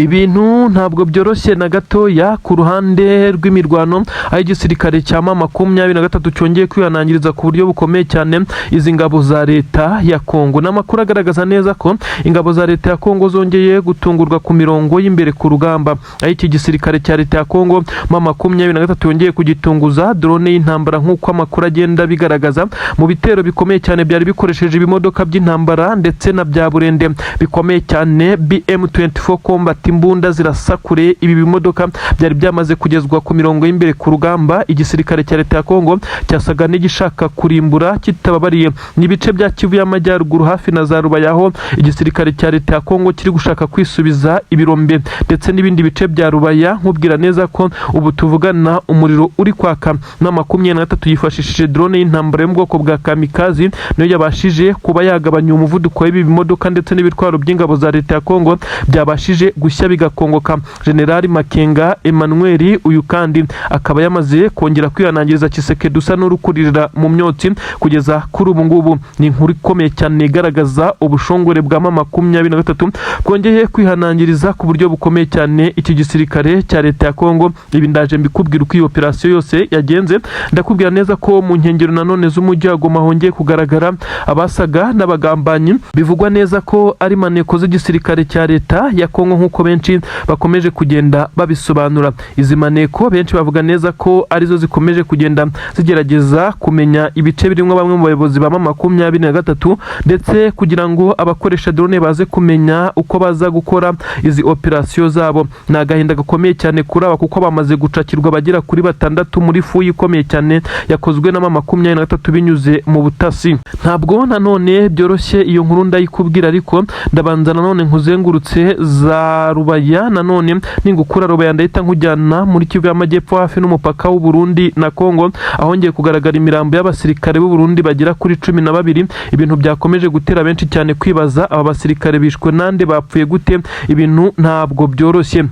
Ibintu ntabwo byoroshye na gatoya ku ruhande rw'imirwano, aho igisirikare cya M23 cyongeye kwihanangiriza ku buryo bukomeye cyane izi ngabo za leta ya Kongo. N'amakuru agaragaza neza ko ingabo za leta ya Kongo zongeye gutungurwa ku mirongo y'imbere ku rugamba, aho iki gisirikare cya leta ya Kongo M23 yongeye kugitunguza drone y'intambara, nk'uko amakuru agenda bigaragaza, mu bitero bikomeye cyane byari bikoresheje ibimodoka by'intambara ndetse na bya burende bikomeye cyane, BM24 Combat, imbunda zirasa kure. Ibi bimodoka byari byamaze kugezwa ku mirongo y'imbere ku rugamba. Igisirikare cya leta ya Kongo cyasaga n'igishaka kurimbura kitababariye. Ni ibice bya Kivu y'Amajyaruguru hafi na za Rubaya, aho igisirikare cya leta ya Kongo kiri gushaka kwisubiza ibirombe ndetse n'ibindi bice bya Rubaya. Nkubwira neza ko ubu tuvugana umuriro uri kwaka na 23 yifashishije drone y'intambara yo mu bwoko bwa kamikazi, niyo yabashije kuba yagabanya umuvuduko w'ibi bimodoka ndetse n'ibitwaro by'ingabo za leta ya Kongo byabashije gushya bigakongoka. Generali Makenga Emmanuel uyu kandi akaba yamaze kongera kwihanangiriza Tshisekedi usa n'urukuririra mu myotsi kugeza kuri ubu ngubu. Ni inkuru ikomeye cyane igaragaza ubushongore bwa M23 bwongeye kwihanangiriza ku buryo bukomeye cyane iki gisirikare cya leta ya Kongo. Ibi ndaje mbikubwira uko iyi operasiyo yose yagenze. Ndakubwira neza ko mu nkengero nanone z'umujyi wa Goma hongeye kugaragara abasaga n'abagambanyi, bivugwa neza ko ari maneko z'igisirikare cya leta ya Kongo, nk'uko benshi bakomeje kugenda babisobanura. Izi maneko benshi bavuga neza ko arizo zikomeje kugenda zigerageza kumenya ibice birimo bamwe mu bayobozi ba M23, ndetse kugira ngo abakoresha drone baze kumenya uko baza gukora izi operasiyo zabo. Ni agahinda gakomeye cyane kuri aba, kuko bamaze gucakirwa bagera kuri batandatu muri fouille ikomeye cyane yakozwe na M23 binyuze mu butasi. Ntabwo nanone byoroshye, iyo nkuru ndayikubwira, ariko ndabanza nanone nkuzengurutse za Rubaya. Nanone ningukura Rubaya, ndahita nkujyana muri Kivu y'Amajyepfo hafi n'umupaka w'u Burundi na Kongo, ahongeye kugaragara imirambo y'abasirikare b'u Burundi bagera kuri 12, ibintu byakomeje gutera benshi cyane kwibaza: aba basirikare bishwe nande? Bapfuye gute? Ibintu ntabwo byoroshye.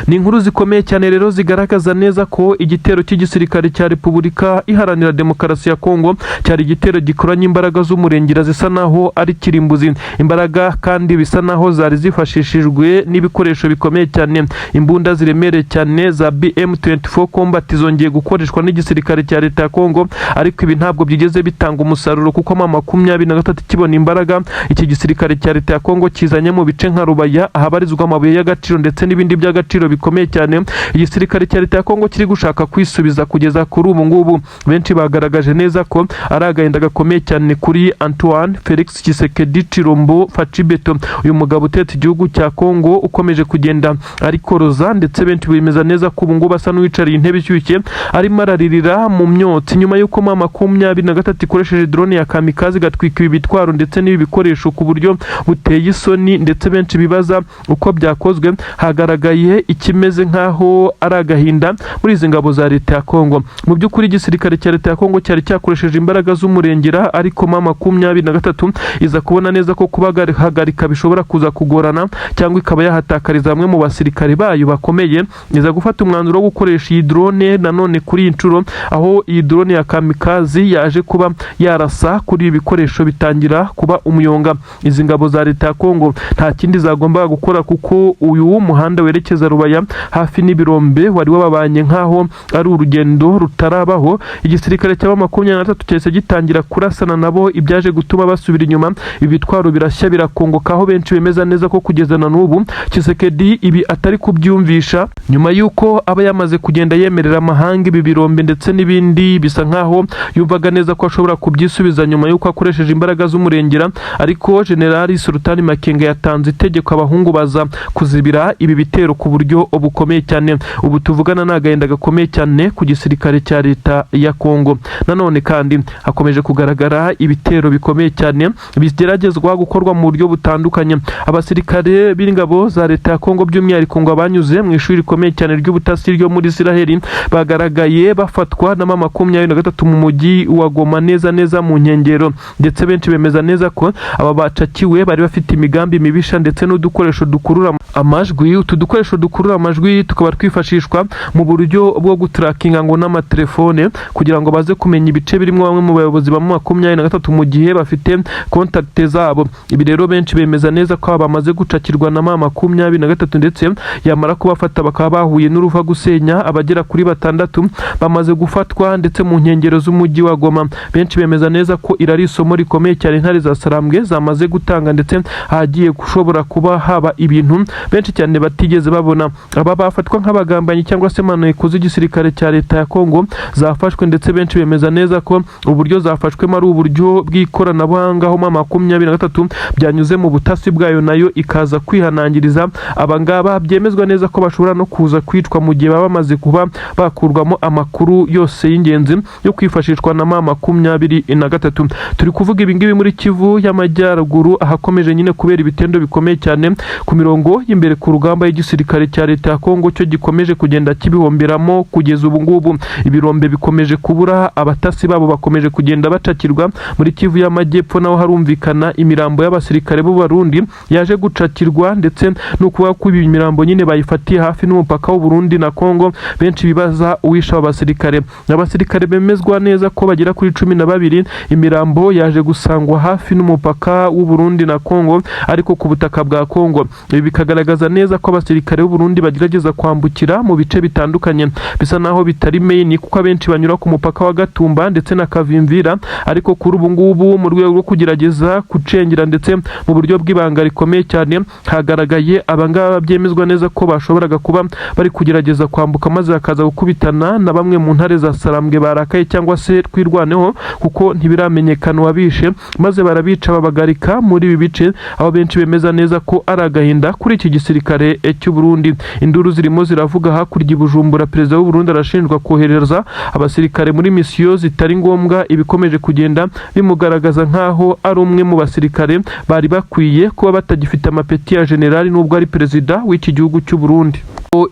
Ni inkuru zikomeye cyane rero zigaragaza neza ko igitero cy'igisirikare cya Repubulika Iharanira Demokarasi ya Kongo cyari igitero gikoranye imbaraga z'umurengera, zisa naho ari kirimbuzi, imbaraga kandi bisa naho zari zifashishijwe n'ibikoresho bikomeye cyane. Imbunda ziremereye cyane za BM24 Combat zongeye gukoreshwa n'igisirikare cya leta ya Kongo, ariko ibi ntabwo byigeze bitanga umusaruro, kuko M23 ikibona imbaraga iki gisirikare cya leta ya Kongo kizanye mu bice nka Rubaya, ahabarizwa amabuye y'agaciro ndetse n'ibindi by'agaciro bikomeye cyane, igisirikare cya leta ya Kongo kiri gushaka kwisubiza kugeza kuri ubu ngubu. Benshi bagaragaje neza ko ari agahinda gakomeye cyane kuri Antoine Felix Tshisekedi Tshilombo Fatshi Béton, uyu mugabo utetse igihugu cya Kongo ukomeje kugenda arikoroza, ndetse benshi bemeza neza ko ubu ngubu asa n'uwicariye intebe ishyushye, arimo araririra mu myotsi, nyuma y'uko M23 ikoresheje drone ya kamikaze igatwika ibi bitwaro ndetse n'ibi bikoresho ku buryo buteye isoni, ndetse benshi bibaza uko byakozwe. Hagaragaye ikimeze nk'aho ari agahinda muri izi ngabo za leta ya Kongo. Mu by'ukuri igisirikare cya leta ya Kongo cyari cyakoresheje imbaraga z'umurengera, ariko M23 iza kubona neza ko kubahagarika bishobora kuza kugorana cyangwa ikaba yahatakariza bamwe mu basirikare bayo bakomeye, iza gufata umwanzuro wo gukoresha iyi drone nanone kuri iyi nshuro, aho iyi drone ya kamikazi yaje kuba yarasa kuri ibi bikoresho bitangira kuba umuyonga. Izi ngabo za leta ya Kongo nta kindi zagombaga gukora, kuko uyu muhanda werekeza Rubaya hafi n'ibirombe wari wababanye nk'aho ari urugendo rutarabaho. Igisirikare cya 23 cyahise gitangira kurasana nabo, ibyaje gutuma basubira inyuma, ibitwaro birashya birakongoka, aho benshi bemeza neza ko kugeza na n'ubu Tshisekedi ibi atari kubyumvisha, nyuma y'uko aba yamaze kugenda yemerera amahanga ibi birombe ndetse n'ibindi, bisa nk'aho yumvaga neza ko ashobora kubyisubiza nyuma y'uko akoresheje imbaraga z'umurengera. Ariko Generali Sultani Makenga yatanze itegeko, abahungu baza kuzibira ibi bitero ku buryo bukomeye cyane. Ubu tuvugana ni agahinda gakomeye cyane ku gisirikare cya leta ya Kongo. Nanone kandi hakomeje kugaragara ibitero bikomeye cyane bigeragezwa gukorwa mu buryo butandukanye. Abasirikare b'ingabo za leta ya Kongo, by'umwihariko ngo abanyuze mu ishuri rikomeye cyane ry'ubutasi ryo muri Isiraheli, bagaragaye bafatwa na M23 mu mujyi wa Goma neza neza mu nkengero, ndetse benshi bemeza neza ko aba bacakiwe bari bafite imigambi mibisha ndetse n'udukoresho dukurura amajwi. Utu dukoresho dukurura amajwi tukaba twifashishwa mu buryo bwo gutarakinga ngo n'amatelefone, kugira ngo baze kumenya ibice birimo bamwe mu bayobozi ba 23 mu gihe bafite contact zabo. Ibi rero benshi bemeza neza ko aba bamaze gucakirwa na M23, ndetse yamara kubafata bakaba bahuye n'uruva gusenya. Abagera kuri 6 bamaze gufatwa ndetse mu nkengero z'umujyi wa Goma. Benshi bemeza neza ko iri ari isomo rikomeye cyane intare za Sarambwe zamaze gutanga, ndetse hagiye gushobora kuba haba ibintu benshi cyane batigeze babona. Aba bafatwa nk'abagambanyi cyangwa se maneko z'igisirikare cya leta ya Kongo zafashwe, ndetse benshi bemeza neza ko uburyo zafashwemo ari uburyo bw'ikoranabuhanga, aho M23 byanyuze mu butasi bwayo, nayo ikaza kwihanangiriza abangaba. Byemezwa neza ko bashobora no kuza kwicwa mu gihe baba bamaze kuba bakurwamo amakuru yose y'ingenzi yo kwifashishwa na M23. Turi kuvuga ibingibi muri Kivu y'Amajyaruguru, ahakomeje nyine kubera ibitendo bikomeye cyane ku mirongo y'imbere ku rugamba y'igisirikare cya leta ya Kongo, cyo gikomeje kugenda kibihomberamo kugeza ubu ngubu. Ibirombe bikomeje kubura, abatasi babo bakomeje kugenda bacakirwa. Muri Kivu y'Amajyepfo naho harumvikana imirambo y'abasirikare b'Abarundi yaje gucakirwa, ndetse no kuba ko ibi mirambo nyine bayifatiye hafi n'umupaka w'u Burundi na Kongo. Benshi bibaza uwishe aba basirikare. Abasirikare bemezwa neza ko bagera kuri 12. Imirambo yaje gusangwa hafi n'umupaka w'u Burundi na Kongo, ariko ku butaka bwa Kongo. Ibi bikagaragaza neza ko abasirikare b'u Burundi bagerageza kwambukira mu bice bitandukanye bisa naho bitari main, kuko abenshi banyura ku mupaka wa Gatumba ndetse na Kavimvira. Ariko kuri ubu ngubu, mu rwego rwo kugerageza gucengera ndetse mu buryo bw'ibanga rikomeye cyane, hagaragaye abangaba byemezwa neza ko bashoboraga kuba bari kugerageza kwambuka, maze bakaza gukubitana na bamwe mu ntare za Sarambwe barakaye cyangwa se Twirwaneho, kuko ntibiramenyekana uwabishe, maze barabica babagarika muri ibi bice, aho benshi bemeza neza ko ari agahinda kuri iki gisirikare cy'u Burundi. Induru zirimo ziravuga hakurya i Bujumbura. Perezida w'u Burundi arashinjwa kohereza abasirikare muri misiyo zitari ngombwa, ibikomeje kugenda bimugaragaza nk'aho ari umwe mu basirikare bari bakwiye kuba batagifite amapeti ya generali, nubwo ari perezida w'iki gihugu cy'u Burundi.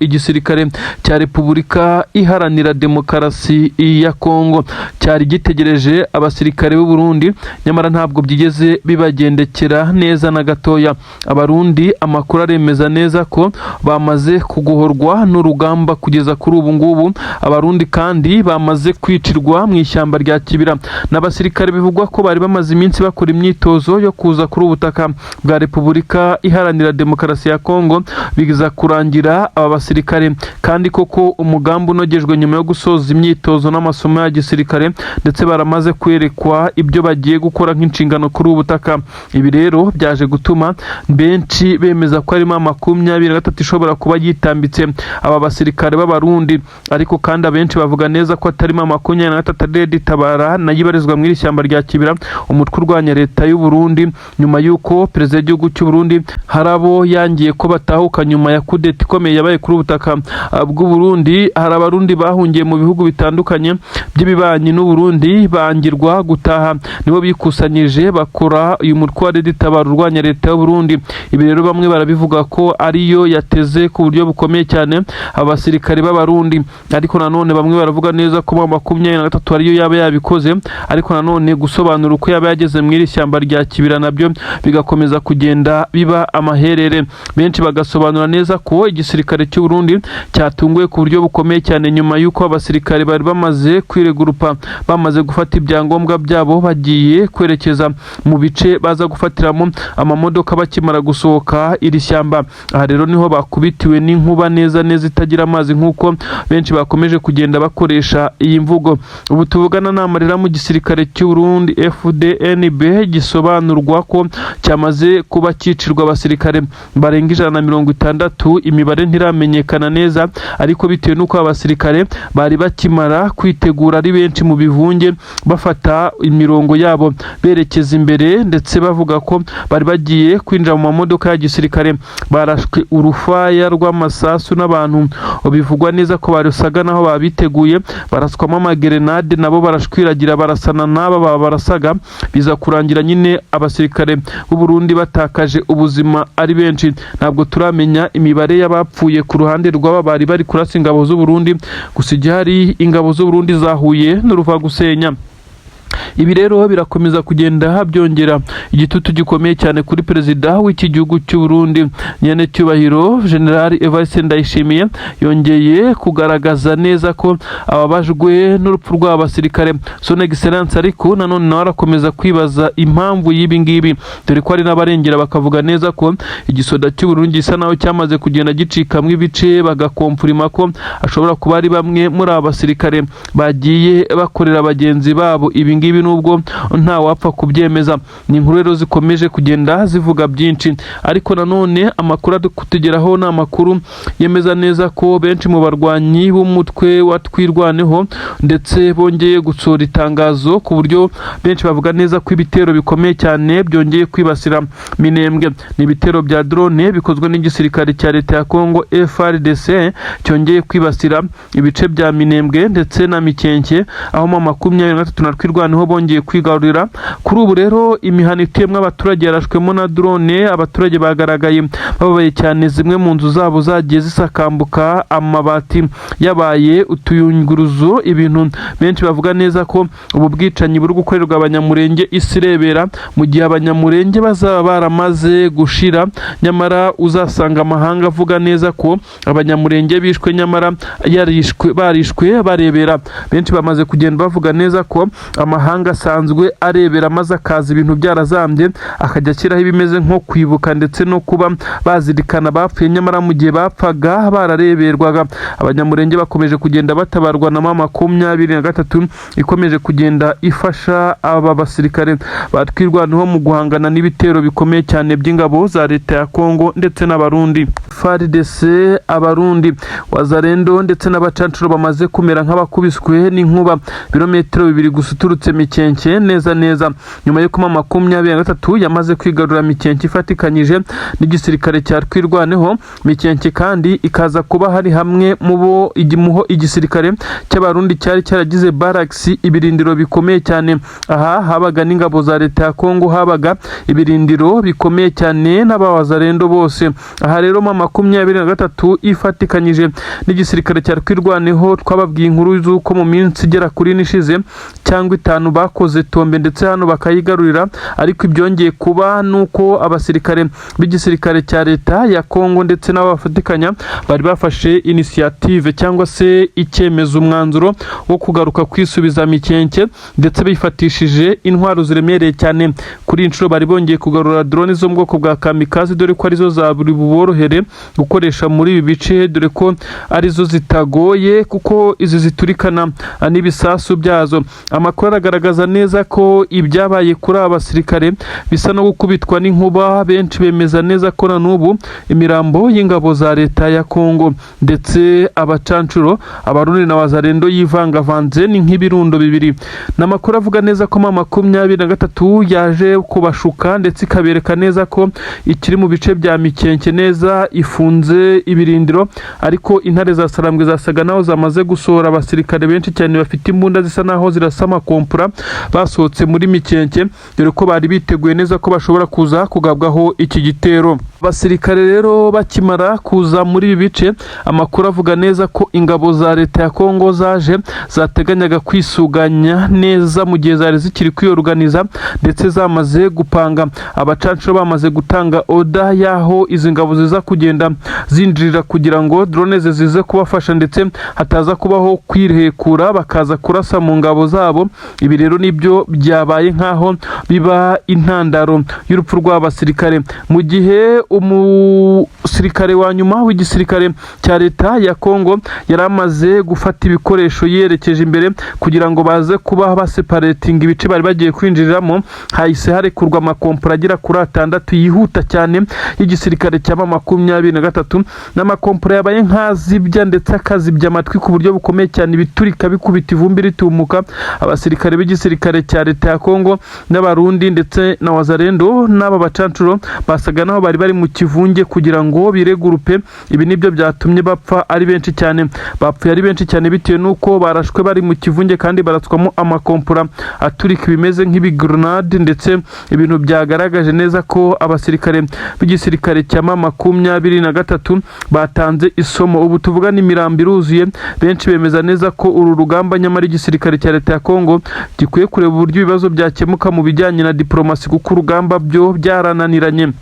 Igisirikare cya Repubulika Iharanira Demokarasi ya Kongo cyari gitegereje abasirikare b'u Burundi, nyamara ntabwo byigeze bibagendekera neza na gatoya. Abarundi, amakuru aremeza neza ko bamaze kugohorwa n'urugamba kugeza kuri ubu ngubu. Abarundi kandi bamaze kwicirwa mu ishyamba rya Kibira n'abasirikare bivugwa ko bari bamaze iminsi bakora imyitozo yo kuza kuri ubutaka bwa Repubulika Iharanira Demokarasi ya Kongo. Biza kurangira aba basirikare kandi koko umugambi unogejwe nyuma yo gusoza imyitozo n'amasomo ya gisirikare, ndetse baramaze kwerekwa ibyo bagiye gukora nk'inshingano kuri ubu butaka. Ibi rero byaje gutuma benshi bemeza ko harimo 23 ishobora kuba yitambitse aba basirikare b'Abarundi. Ariko kandi abenshi bavuga neza ko atarimo 23, ari Tabara nayo ibarizwa mu iri shyamba rya Kibira, umutwe urwanya leta y'u Burundi, nyuma y'uko perezida w'igihugu cy'u Burundi hari abo yangiye ko batahuka nyuma ya kudeta ikomeye yabaye kuri ubutaka bw'u Burundi. Hari Abarundi bahungiye mu bihugu bitandukanye by'ibibanyi n'u Burundi bangirwa gutaha, nibo bikusanyije bakora uyu mutwe wa Red Tabara urwanya leta y'u Burundi. Ibi rero bamwe barabivuga ko ariyo yateze ku buryo bukomeye cyane abasirikare b'Abarundi, ariko nanone bamwe baravuga neza ko 23 ariyo yaba yabikoze. Ariko nanone gusobanura uko yaba yageze mu iri shyamba rya Kibira nabyo bigakomeza kugenda biba amaherere. Benshi bagasobanura neza ko igisirikare cy'u Burundi cyatunguwe ku buryo bukomeye cyane nyuma y'uko abasirikare bari bamaze kwiregurupa, bamaze gufata ibyangombwa byabo, bagiye kwerekeza mu bice baza gufatiramo amamodoka bakimara gusohoka iri shyamba. Aha rero niho bakubitiwe n'inkuba neza neza itagira amazi, nk'uko benshi bakomeje kugenda bakoresha iyi mvugo. Ubu tuvugana n'amarira mu gisirikare cy'u Burundi FDNB, gisobanurwa ko cyamaze kuba cyicirwa abasirikare barenga 160. Imibare ntiramenyekana neza, ariko bitewe n'uko abasirikare bari bakimara kwitegura ari benshi mu bivunge, bafata imirongo yabo berekeza imbere, ndetse bavuga ko bari bagiye kwinjira mu mamodoka ya gisirikare, barashwe urufaya rw'amasasu n'abantu bivugwa neza ko barusaga naho babiteguye, baraswamo amagerenade, nabo barashwiragira, barasana n'aba barasaga. Biza kurangira nyine abasirikare b'u Burundi batakaje ubuzima ari benshi. Ntabwo turamenya imibare y'abapfuye ku ruhande rw'aba bari bari kurasa ingabo z'u Burundi, gusa igihari ingabo z'u Burundi zahuye n'uruva gusenya. Ibi rero birakomeza kugenda byongera igitutu gikomeye cyane kuri perezida w'iki gihugu cy'u Burundi, nyene cyubahiro General Evariste Ndayishimiye. Yongeye kugaragaza neza ko ababajwe n'urupfu rw'aba basirikare, Son Excellence, ariko nanone nawe arakomeza kwibaza impamvu y'ibi ngibi, dore ko hari n'abarengera bakavuga neza ko igisoda cy'u Burundi gisa naho cyamaze kugenda gicikamwo ibice, bagakomfurima ko ashobora kuba ari bamwe muri aba basirikare bagiye bakorera bagenzi babo ibi ngibi, nubwo nta wapfa kubyemeza. Ni inkuru rero zikomeje kugenda zivuga byinshi, ariko nanone amakuru ari kutugeraho ni amakuru yemeza neza ko benshi mu barwanyi b'umutwe wa Twirwaneho ndetse bongeye gusohora itangazo, ku buryo benshi bavuga neza ko ibitero bikomeye cyane byongeye kwibasira Minembwe. Ni ibitero bya drone bikozwe n'igisirikare cya leta ya Congo FARDC, cyongeye kwibasira ibice bya Minembwe ndetse na Mikenke, aho M23 na Twirwaneho bongeye kwigarurira. Kuri ubu rero imihana ituyemo abaturage yarashwemo na drone, abaturage bagaragaye bababaye cyane, zimwe mu nzu zabo zagiye zisakambuka, amabati yabaye utuyunguruzo, ibintu benshi bavuga neza ko ubu bwicanyi buri gukorerwa Abanyamurenge isi irebera. Mu gihe Abanyamurenge bazaba baramaze gushira, nyamara uzasanga amahanga avuga neza ko Abanyamurenge bishwe, nyamara yarishwe barishwe barebera. Benshi bamaze kugenda bavuga neza ko amahanga asanzwe arebera, maze akaza ibintu byarazambye akajya ashyiraho ibimeze nko kwibuka ndetse no kuba bazirikana bapfuye, nyamara mu gihe bapfaga barareberwaga. Abanyamurenge bakomeje kugenda batabarwa na M23, ikomeje kugenda ifasha aba basirikare batwirwanaho mu guhangana n'ibitero bikomeye cyane by'ingabo za leta ya Kongo ndetse n'Abarundi, FARDC, Abarundi, Wazalendo ndetse n'abacancuro bamaze kumera nk'abakubiswe n'inkuba. Ibirometero 2 gusa uturutse Mikenke neza neza, nyuma y'uko M23 yamaze kwigarura Mikenke ifatikanyije n'igisirikare cya Twirwaneho. Mikenke kandi ikaza kuba hari hamwe mu bo muho igisirikare cy'Abarundi cyari cyaragize barracks, ibirindiro bikomeye cyane. Aha habaga n'ingabo za leta ya Kongo, habaga ibirindiro bikomeye cyane n'abawazalendo bose. Aha rero M23 ifatikanyije n'igisirikare cya Twirwaneho, twababwiye inkuru z'uko mu minsi igera kuri 4 ishize cyangwa 5 bakoze tombe ndetse hano bakayigarurira. Ariko ibyongeye kuba nuko abasirikare b'igisirikare cya leta ya Kongo ndetse n'abafatikanya bari bafashe initiative cyangwa se icyemezo, umwanzuro wo kugaruka kwisubiza Mikenke, ndetse bifatishije intwaro ziremereye cyane. Kuri iyi nshuro bari bongeye kugarura drone zo mu bwoko bwa kamikaze, dore ko arizo za buri buborohere gukoresha muri ibi bice, dore ko arizo zitagoye kuko izi ziturikana n'ibisasu byazo. Amakuru aragaragaza neza ko ibyabaye kuri aba basirikare bisa no gukubitwa n'inkuba. Benshi bemeza neza ko na n'ubu imirambo y'ingabo za leta ya Kongo ndetse abacancuro, Abarundi na Wazalendo yivangavanze, ni nk'ibirundo bibiri. Ni amakuru avuga neza ko M23 yaje kubashuka ndetse ikabereka neza ko ikiri mu bice bya Mikenke neza ifunze ibirindiro, ariko intare za Sarambwe zasaga naho zamaze gusohora abasirikare benshi cyane bafite imbunda zisa naho zirasa amakompura, basohotse muri Mikenke, dore ko bari biteguye neza ko bashobora kuza kugabwaho iki gitero. Abasirikare rero bakimara kuza muri ibi bice, amakuru avuga neza ko ingabo za leta ya Kongo zaje zateganyaga kwisuganya neza mu gihe zari zikiri kwiyoruganiza ndetse zamaze gupanga. Abacancuro bamaze gutanga order y'aho izi ngabo ziza kugenda zinjirira kugira ngo drone zize kubafasha, ndetse hataza kubaho kwihekura bakaza kurasa mu ngabo zabo. Ibi rero nibyo byabaye nk'aho biba intandaro y'urupfu rw'abasirikare, mu gihe umusirikare wa nyuma w'igisirikare cya leta ya Kongo yari amaze gufata ibikoresho yerekeje imbere kugira ngo baze kuba baseparatinga ibice bari bagiye kwinjiriramo. Hahise harekurwa amakompora agera kuri 6 yihuta cyane y'igisirikare cya M23, n'amakompora yabaye nk'azibya ndetse akazibya amatwi ku buryo bukomeye cyane, ibiturika bikubita ivumbi ritumuka. Abasirikare b'igisirikare cya leta ya Kongo n'Abarundi ndetse na Wazalendo n'aba bacancuro basaga naho bari bari mu kivunge kugira ngo biregurupe. Ibi nibyo byatumye bapfa ari benshi cyane. Bapfuye ari benshi cyane bitewe n'uko barashwe bari mu kivunge kandi baratswamo amakompora aturika ibimeze nk'ibigrenade, ndetse ibintu byagaragaje neza ko abasirikare b'igisirikare cya M23 23 batanze isomo. Ubu tuvugana imirambo iruzuye, benshi bemeza neza ko uru rugamba nyamara igisirikare cya leta ya Kongo gikwiye kureba uburyo ibibazo byakemuka mu bijyanye na diplomasi, kuko urugamba byo byarananiranye.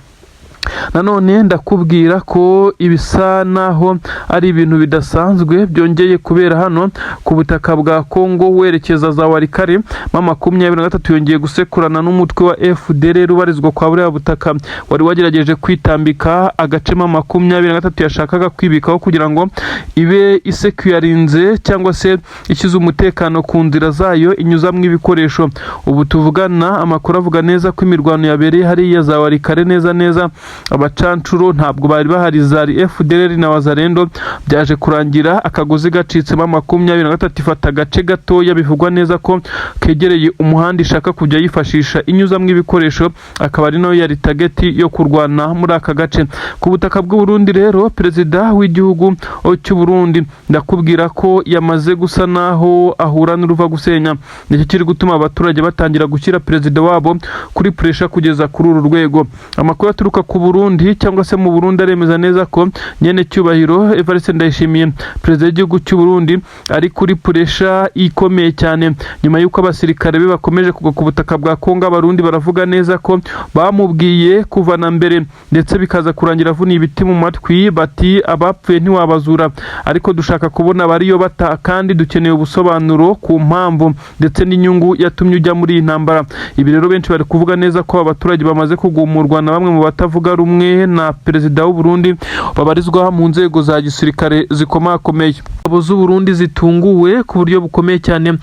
Nanone ndakubwira ko ibisa naho ari ibintu bidasanzwe byongeye kubera hano ku butaka bwa Kongo werekeza za Walikale. M23 yongeye gusekurana n'umutwe wa FDLR ubarizwa kwa buriya butaka, wari wagerageje kwitambika agace M23 yashakaga kwibikaho kugira ngo ibe isecurinze cyangwa se ishyize umutekano ku nzira zayo inyuzamo ibikoresho. Ubu tuvugana amakuru avuga neza ko imirwano yabereye hariya za Walikale neza neza, abacancuro ntabwo bari bahari, zari FDLR na Wazalendo. Byaje kurangira akagozi gacitsemo, 23 ifata agace gatoya bivugwa neza ko kegereye umuhanda ishaka kujya yifashisha inyuzamo ibikoresho, akaba ari nayo yari target yo kurwana muri aka gace. Ku butaka bw'u Burundi rero, perezida w'igihugu cy'u Burundi ndakubwira ko yamaze gusa naho ahura n'uruva gusenya. Nicyo kiri gutuma abaturage batangira gushyira perezida wabo kuri pressure kugeza kuri uru rwego. Amakuru aturuka ku Burundi cyangwa se mu Burundi aremeza neza ko nyene cyubahiro Evariste Ndayishimiye, perezida w'igihugu cy'u Burundi, ari kuri pressure ikomeye cyane nyuma y'uko abasirikare be bakomeje kugwa ku butaka bwa Kongo. Abarundi baravuga neza ko bamubwiye kuva na mbere, ndetse bikaza kurangira avuniye ibiti mu matwi, bati abapfuye ntiwabazura, ariko dushaka kubona abariyo bata, kandi dukeneye ubusobanuro ku mpamvu ndetse n'inyungu yatumye ujya muri iyi ntambara. Ibi rero benshi bari kuvuga neza ko abaturage bamaze kugumurwa na bamwe mu batavuga rumwe na perezida w'u Burundi babarizwa mu nzego za gisirikare zikomakomeye. Ingabo z'u Burundi zitunguwe ku buryo bukomeye cyane,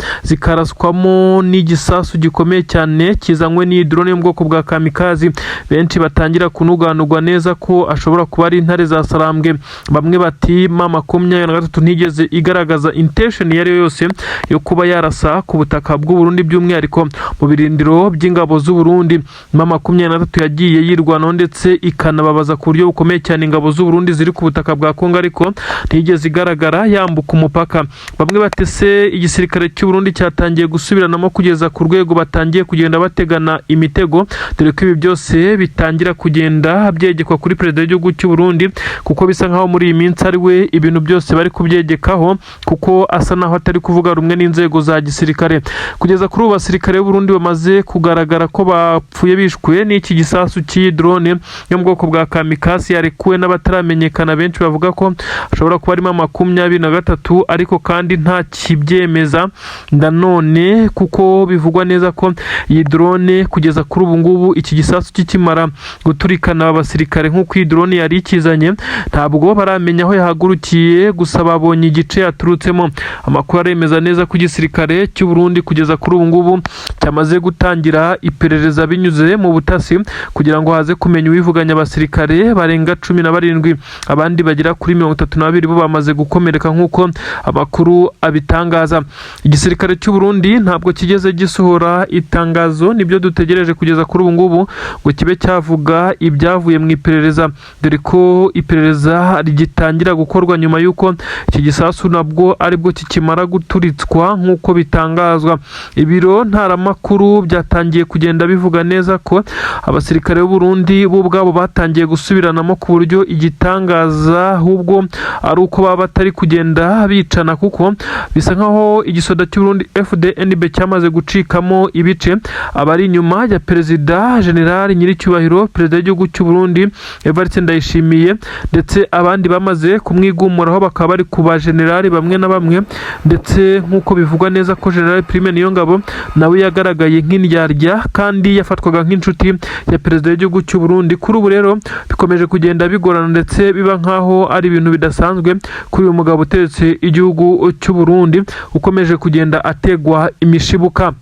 zikaraswamo n'igisasu gikomeye cyane kizanywe n'iyi drone yo mu bwoko bwa kamikazi. Benshi batangira kunuganurwa neza ko ashobora kuba ari intare za Sarambwe. Bamwe bati M23 ntigeze igaragaza intention iyo ari yo yose yo kuba yarasa ku butaka bw'u Burundi, by'umwihariko mu birindiro by'ingabo z'u Burundi. M23 yagiye yirwanaho ndetse ikanababaza ku buryo bukomeye cyane ingabo z'u Burundi ziri ku butaka bwa Kongo, ariko ntiyigeze igaragara yambuka umupaka. Bamwe batese igisirikare cy'u Burundi cyatangiye gusubiranamo kugeza ku rwego batangiye kugenda bategana imitego, dore ko ibi byose bitangira kugenda byegekwa kuri perezida w'igihugu cy'u Burundi, kuko bisa nkaho muri iyi minsi ari we ibintu byose bari kubyegekaho, kuko asa naho atari kuvuga rumwe n'inzego za gisirikare. Kugeza kuri ubu basirikare b'u Burundi bamaze kugaragara ko bapfuye bishwe n'iki gisasu cy'iyi drone yo mu bwoko bwa kamikazi yarekuwe n'abataramenyekana. Benshi bavuga ko ashobora kuba arimo 23, ariko kandi nta kibyemeza nanone, kuko bivugwa neza ko iyi drone kugeza kuri ubu ngubu iki gisasu kikimara guturikana abasirikare nk'uko iyi drone yari ikizanye, ntabwo baramenya aho yahagurukiye, gusa babonye igice yaturutsemo. Amakuru aremeza neza ko igisirikare cy'u Burundi kugeza kuri ubu ngubu cyamaze gutangira iperereza binyuze mu butasi kugira ngo haze kumenya uwivuganya abasirikare barenga 17, abandi bagera kuri 32 bo bamaze gukomereka nk'uko amakuru abitangaza. Igisirikare cy'u Burundi ntabwo kigeze gisohora itangazo, nibyo dutegereje kugeza kuri ubu ngubu ngo kibe cyavuga ibyavuye mu iperereza, dore ko iperereza rigitangira gukorwa nyuma y'uko iki gisasu nabwo aribwo kikimara guturitswa nk'uko bitangazwa. Ibiro ntaramakuru byatangiye kugenda bivuga neza ko abasirikare b'u Burundi bo ubwabo batangiye gusubiranamo, ku buryo igitangaza ahubwo ari uko baba batari kugenda bicana, kuko bisa nkaho igisoda cy'u Burundi FDNB cyamaze gucikamo ibice. Abari inyuma ya perezida General Nyiricyubahiro perezida w'igihugu cy'u Burundi Evariste Ndayishimiye, ndetse abandi bamaze kumwigumuraho bakaba bari ku ba generali bamwe na bamwe, ndetse nk'uko bivugwa neza ko General Prime Niyongabo nawe yagaragaye nk'indyarya kandi yafatwaga nk'inshuti ya perezida w'igihugu cy'u Burundi. Kuri ubu rero bikomeje kugenda bigorana, ndetse biba nkaho ari ibintu bidasanzwe kuri uyu mugabo uteretse igihugu cy'u Burundi, ukomeje kugenda ategwa imishibuka.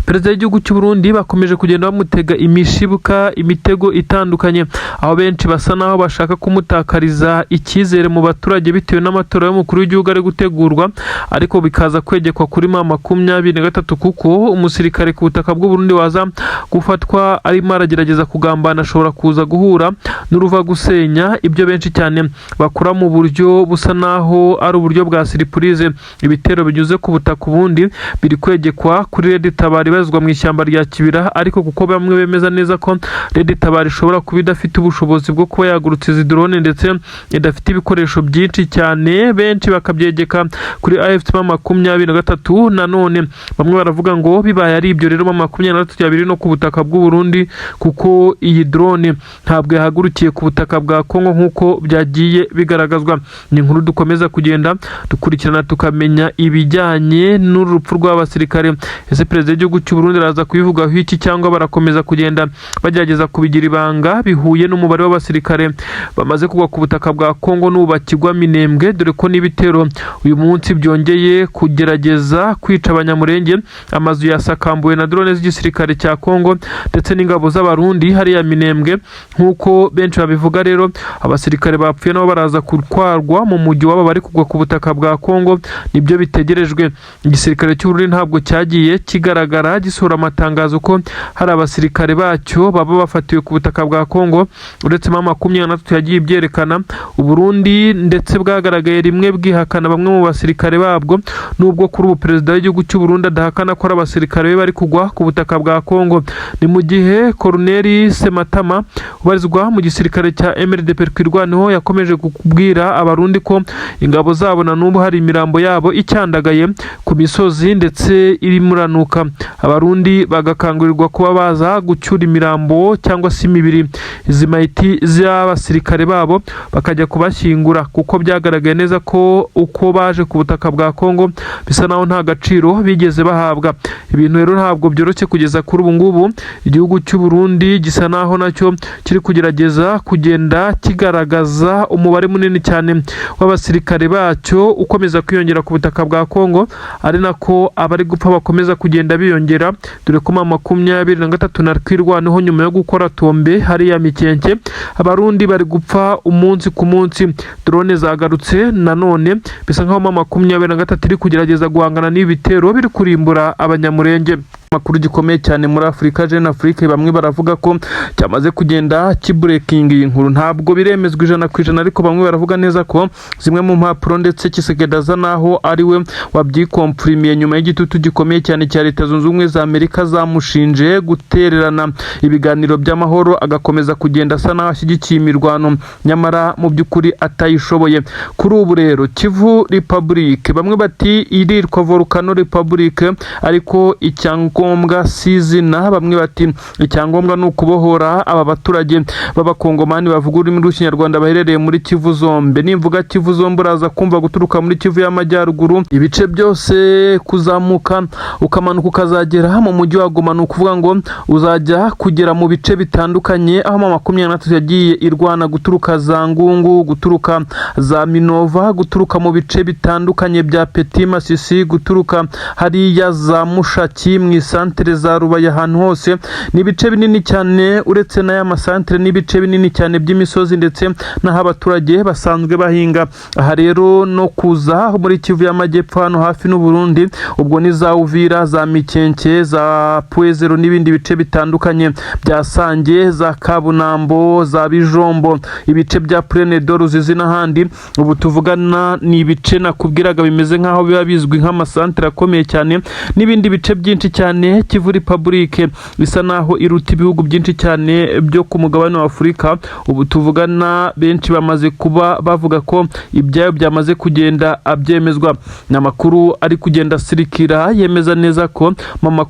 Perezida w'igihugu cy'u Burundi bakomeje kugenda bamutega imishibuka, imitego itandukanye, aho benshi basa naho bashaka kumutakariza icyizere mu baturage bitewe n'amatora y'umukuru w'igihugu ari gutegurwa, ariko bikaza kwegekwa kuri M23, kuko umusirikare ku butaka bw'u Burundi waza gufatwa arimo aragerageza kugambana ashobora kuza guhura n'uruva gusenya. Ibyo benshi cyane bakora mu buryo busa naho ari uburyo bwa surprise, ibitero binyuze ku butaka ubundi biri kwegekwa kuri Red Tabara. Tabara ibarizwa mu ishyamba rya Kibira, ariko kuko bamwe bemeza neza ko Red Tabara ishobora kuba idafite ubushobozi bwo kuba yagurutsa izi drone ndetse idafite ibikoresho byinshi cyane, benshi bakabyegeka kuri AFC M23. Nanone bamwe baravuga ngo bibaye ari ibyo rero, M23 yabiri no ku butaka bw'u Burundi, kuko iyi drone ntabwo yahagurukiye ku butaka bwa Kongo nk'uko byagiye bigaragazwa. Ni inkuru dukomeza kugenda dukurikirana, tukamenya ibijyanye n'urupfu rw'abasirikare. Ese perezida w'igihugu cy'u Burundi araza kubivugaho iki, cyangwa barakomeza kugenda bagerageza kubigira ibanga bihuye n'umubare w'abasirikare bamaze kugwa ku butaka bwa Kongo n'ubu bakigwa Minembwe, dore ko n'ibitero uyu munsi byongeye kugerageza kwica Abanyamurenge? Amazu yasakambuwe na drone z'igisirikare cya Kongo ndetse n'ingabo z'Abarundi hariya Minembwe, nk'uko benshi babivuga. Rero abasirikare bapfuye nabo baraza gutwarwa mu mujyi wabo bari kugwa ku butaka bwa Kongo, nibyo bitegerejwe. Igisirikare cy'u Burundi ntabwo cyagiye kigaragara gisohora amatangazo ko hari abasirikare bacyo baba bafatiwe ku butaka bwa Kongo, uretse M23 yagiye ibyerekana. Uburundi ndetse bwagaragaye rimwe bwihakana bamwe mu basirikare babwo, nubwo kuri ubu perezida w'igihugu cy'u Burundi adahakana ko ari abasirikare be bari kugwa ku butaka bwa Kongo. Ni mu gihe Colonel Sematama ubarizwa mu gisirikare cya MRDP Twirwaneho yakomeje kubwira Abarundi ko ingabo zabo na n'ubu hari imirambo yabo icyandagaye ku misozi ndetse irimo iranuka, Abarundi bagakangurirwa kuba baza gucyura imirambo cyangwa se imibiri, izi mayiti z'abasirikare babo, bakajya kubashyingura, kuko byagaragaye neza ko uko baje ku butaka bwa Kongo bisa naho nta gaciro bigeze bahabwa. Ibintu rero ntabwo byoroshye kugeza kuri ubu ngubu. Igihugu cy'u Burundi gisa naho nacyo kiri kugerageza kugenda kigaragaza umubare munini cyane w'abasirikare bacyo ukomeza kwiyongera ku butaka bwa Kongo, ari nako abari gupfa bakomeza kugenda biyongera, dore ko M23 na Twirwaneho nyuma yo gukora tombe hariya Mikenke, Abarundi bari gupfa umunsi ku munsi. Drone zagarutse nanone, bisa nkaho M23 iri kugerageza guhangana n'ibi bitero biri kurimbura Abanyamurenge. Amakuru gikomeye cyane muri Afurika, Jeune Afrique, bamwe baravuga ko cyamaze kugenda kibreakinga iyi nkuru. Ntabwo biremezwa 100%, ariko bamwe baravuga neza ko zimwe mu mpapuro ndetse Tshisekedi aza naho ari we wabyikomfirimiye nyuma y'igitutu gikomeye cyane cya Leta Zunze Ubumwe za Amerika zamushinje gutererana ibiganiro by'amahoro, agakomeza kugenda asa naho ashyigikiye imirwano nyamara mu by'ukuri atayishoboye. Kuri ubu rero Kivu Republic, bamwe bati iritwa Volcano Republic, ariko icyangombwa si izina. Bamwe bati icyangombwa ni ukubohora aba baturage b'Abakongomani bavuga ururimi rw'Ikinyarwanda baherereye muri Kivu zombi. Nimvuga Kivu zombi, uraza kumva guturuka muri Kivu y'Amajyaruguru, ibice byose, kuzamuka ukamanuka ukazagera mu mujyi wa Goma. Ni ukuvuga ngo uzajya kugera mu bice bitandukanye aho M23 yagiye irwana, guturuka za Ngungu, guturuka za Minova, guturuka mu bice bitandukanye bya Petit Masisi, guturuka hariya za Mushaki, mu isantere za Rubaya, ahantu hose ni ibice binini cyane. Uretse n'aya masantere, n'ibice binini cyane by'imisozi ndetse n'aho abaturage basanzwe bahinga. Aha rero no kuza muri Kivu y'Amajyepfo, hano hafi n'u Burundi, ubwo ni za Uvira, za Mikenke, za Pwezero n'ibindi bice bitandukanye bya Sange, za Kabunambo, za Bijombo, ibice bya Plaine de Ruzizi n'ahandi. Ubu tuvugana ni ibice nakubwiraga bimeze nk'aho biba bizwi nk'amasantere akomeye cyane, n'ibindi bice byinshi cyane. Kivu Republic bisa naho iruta ibihugu byinshi cyane byo ku mugabane wa Afurika. Ubu tuvugana benshi bamaze kuba bavuga ko ibyayo byamaze kugenda abyemezwa. Ni amakuru ari kugenda asirikira yemeza neza ko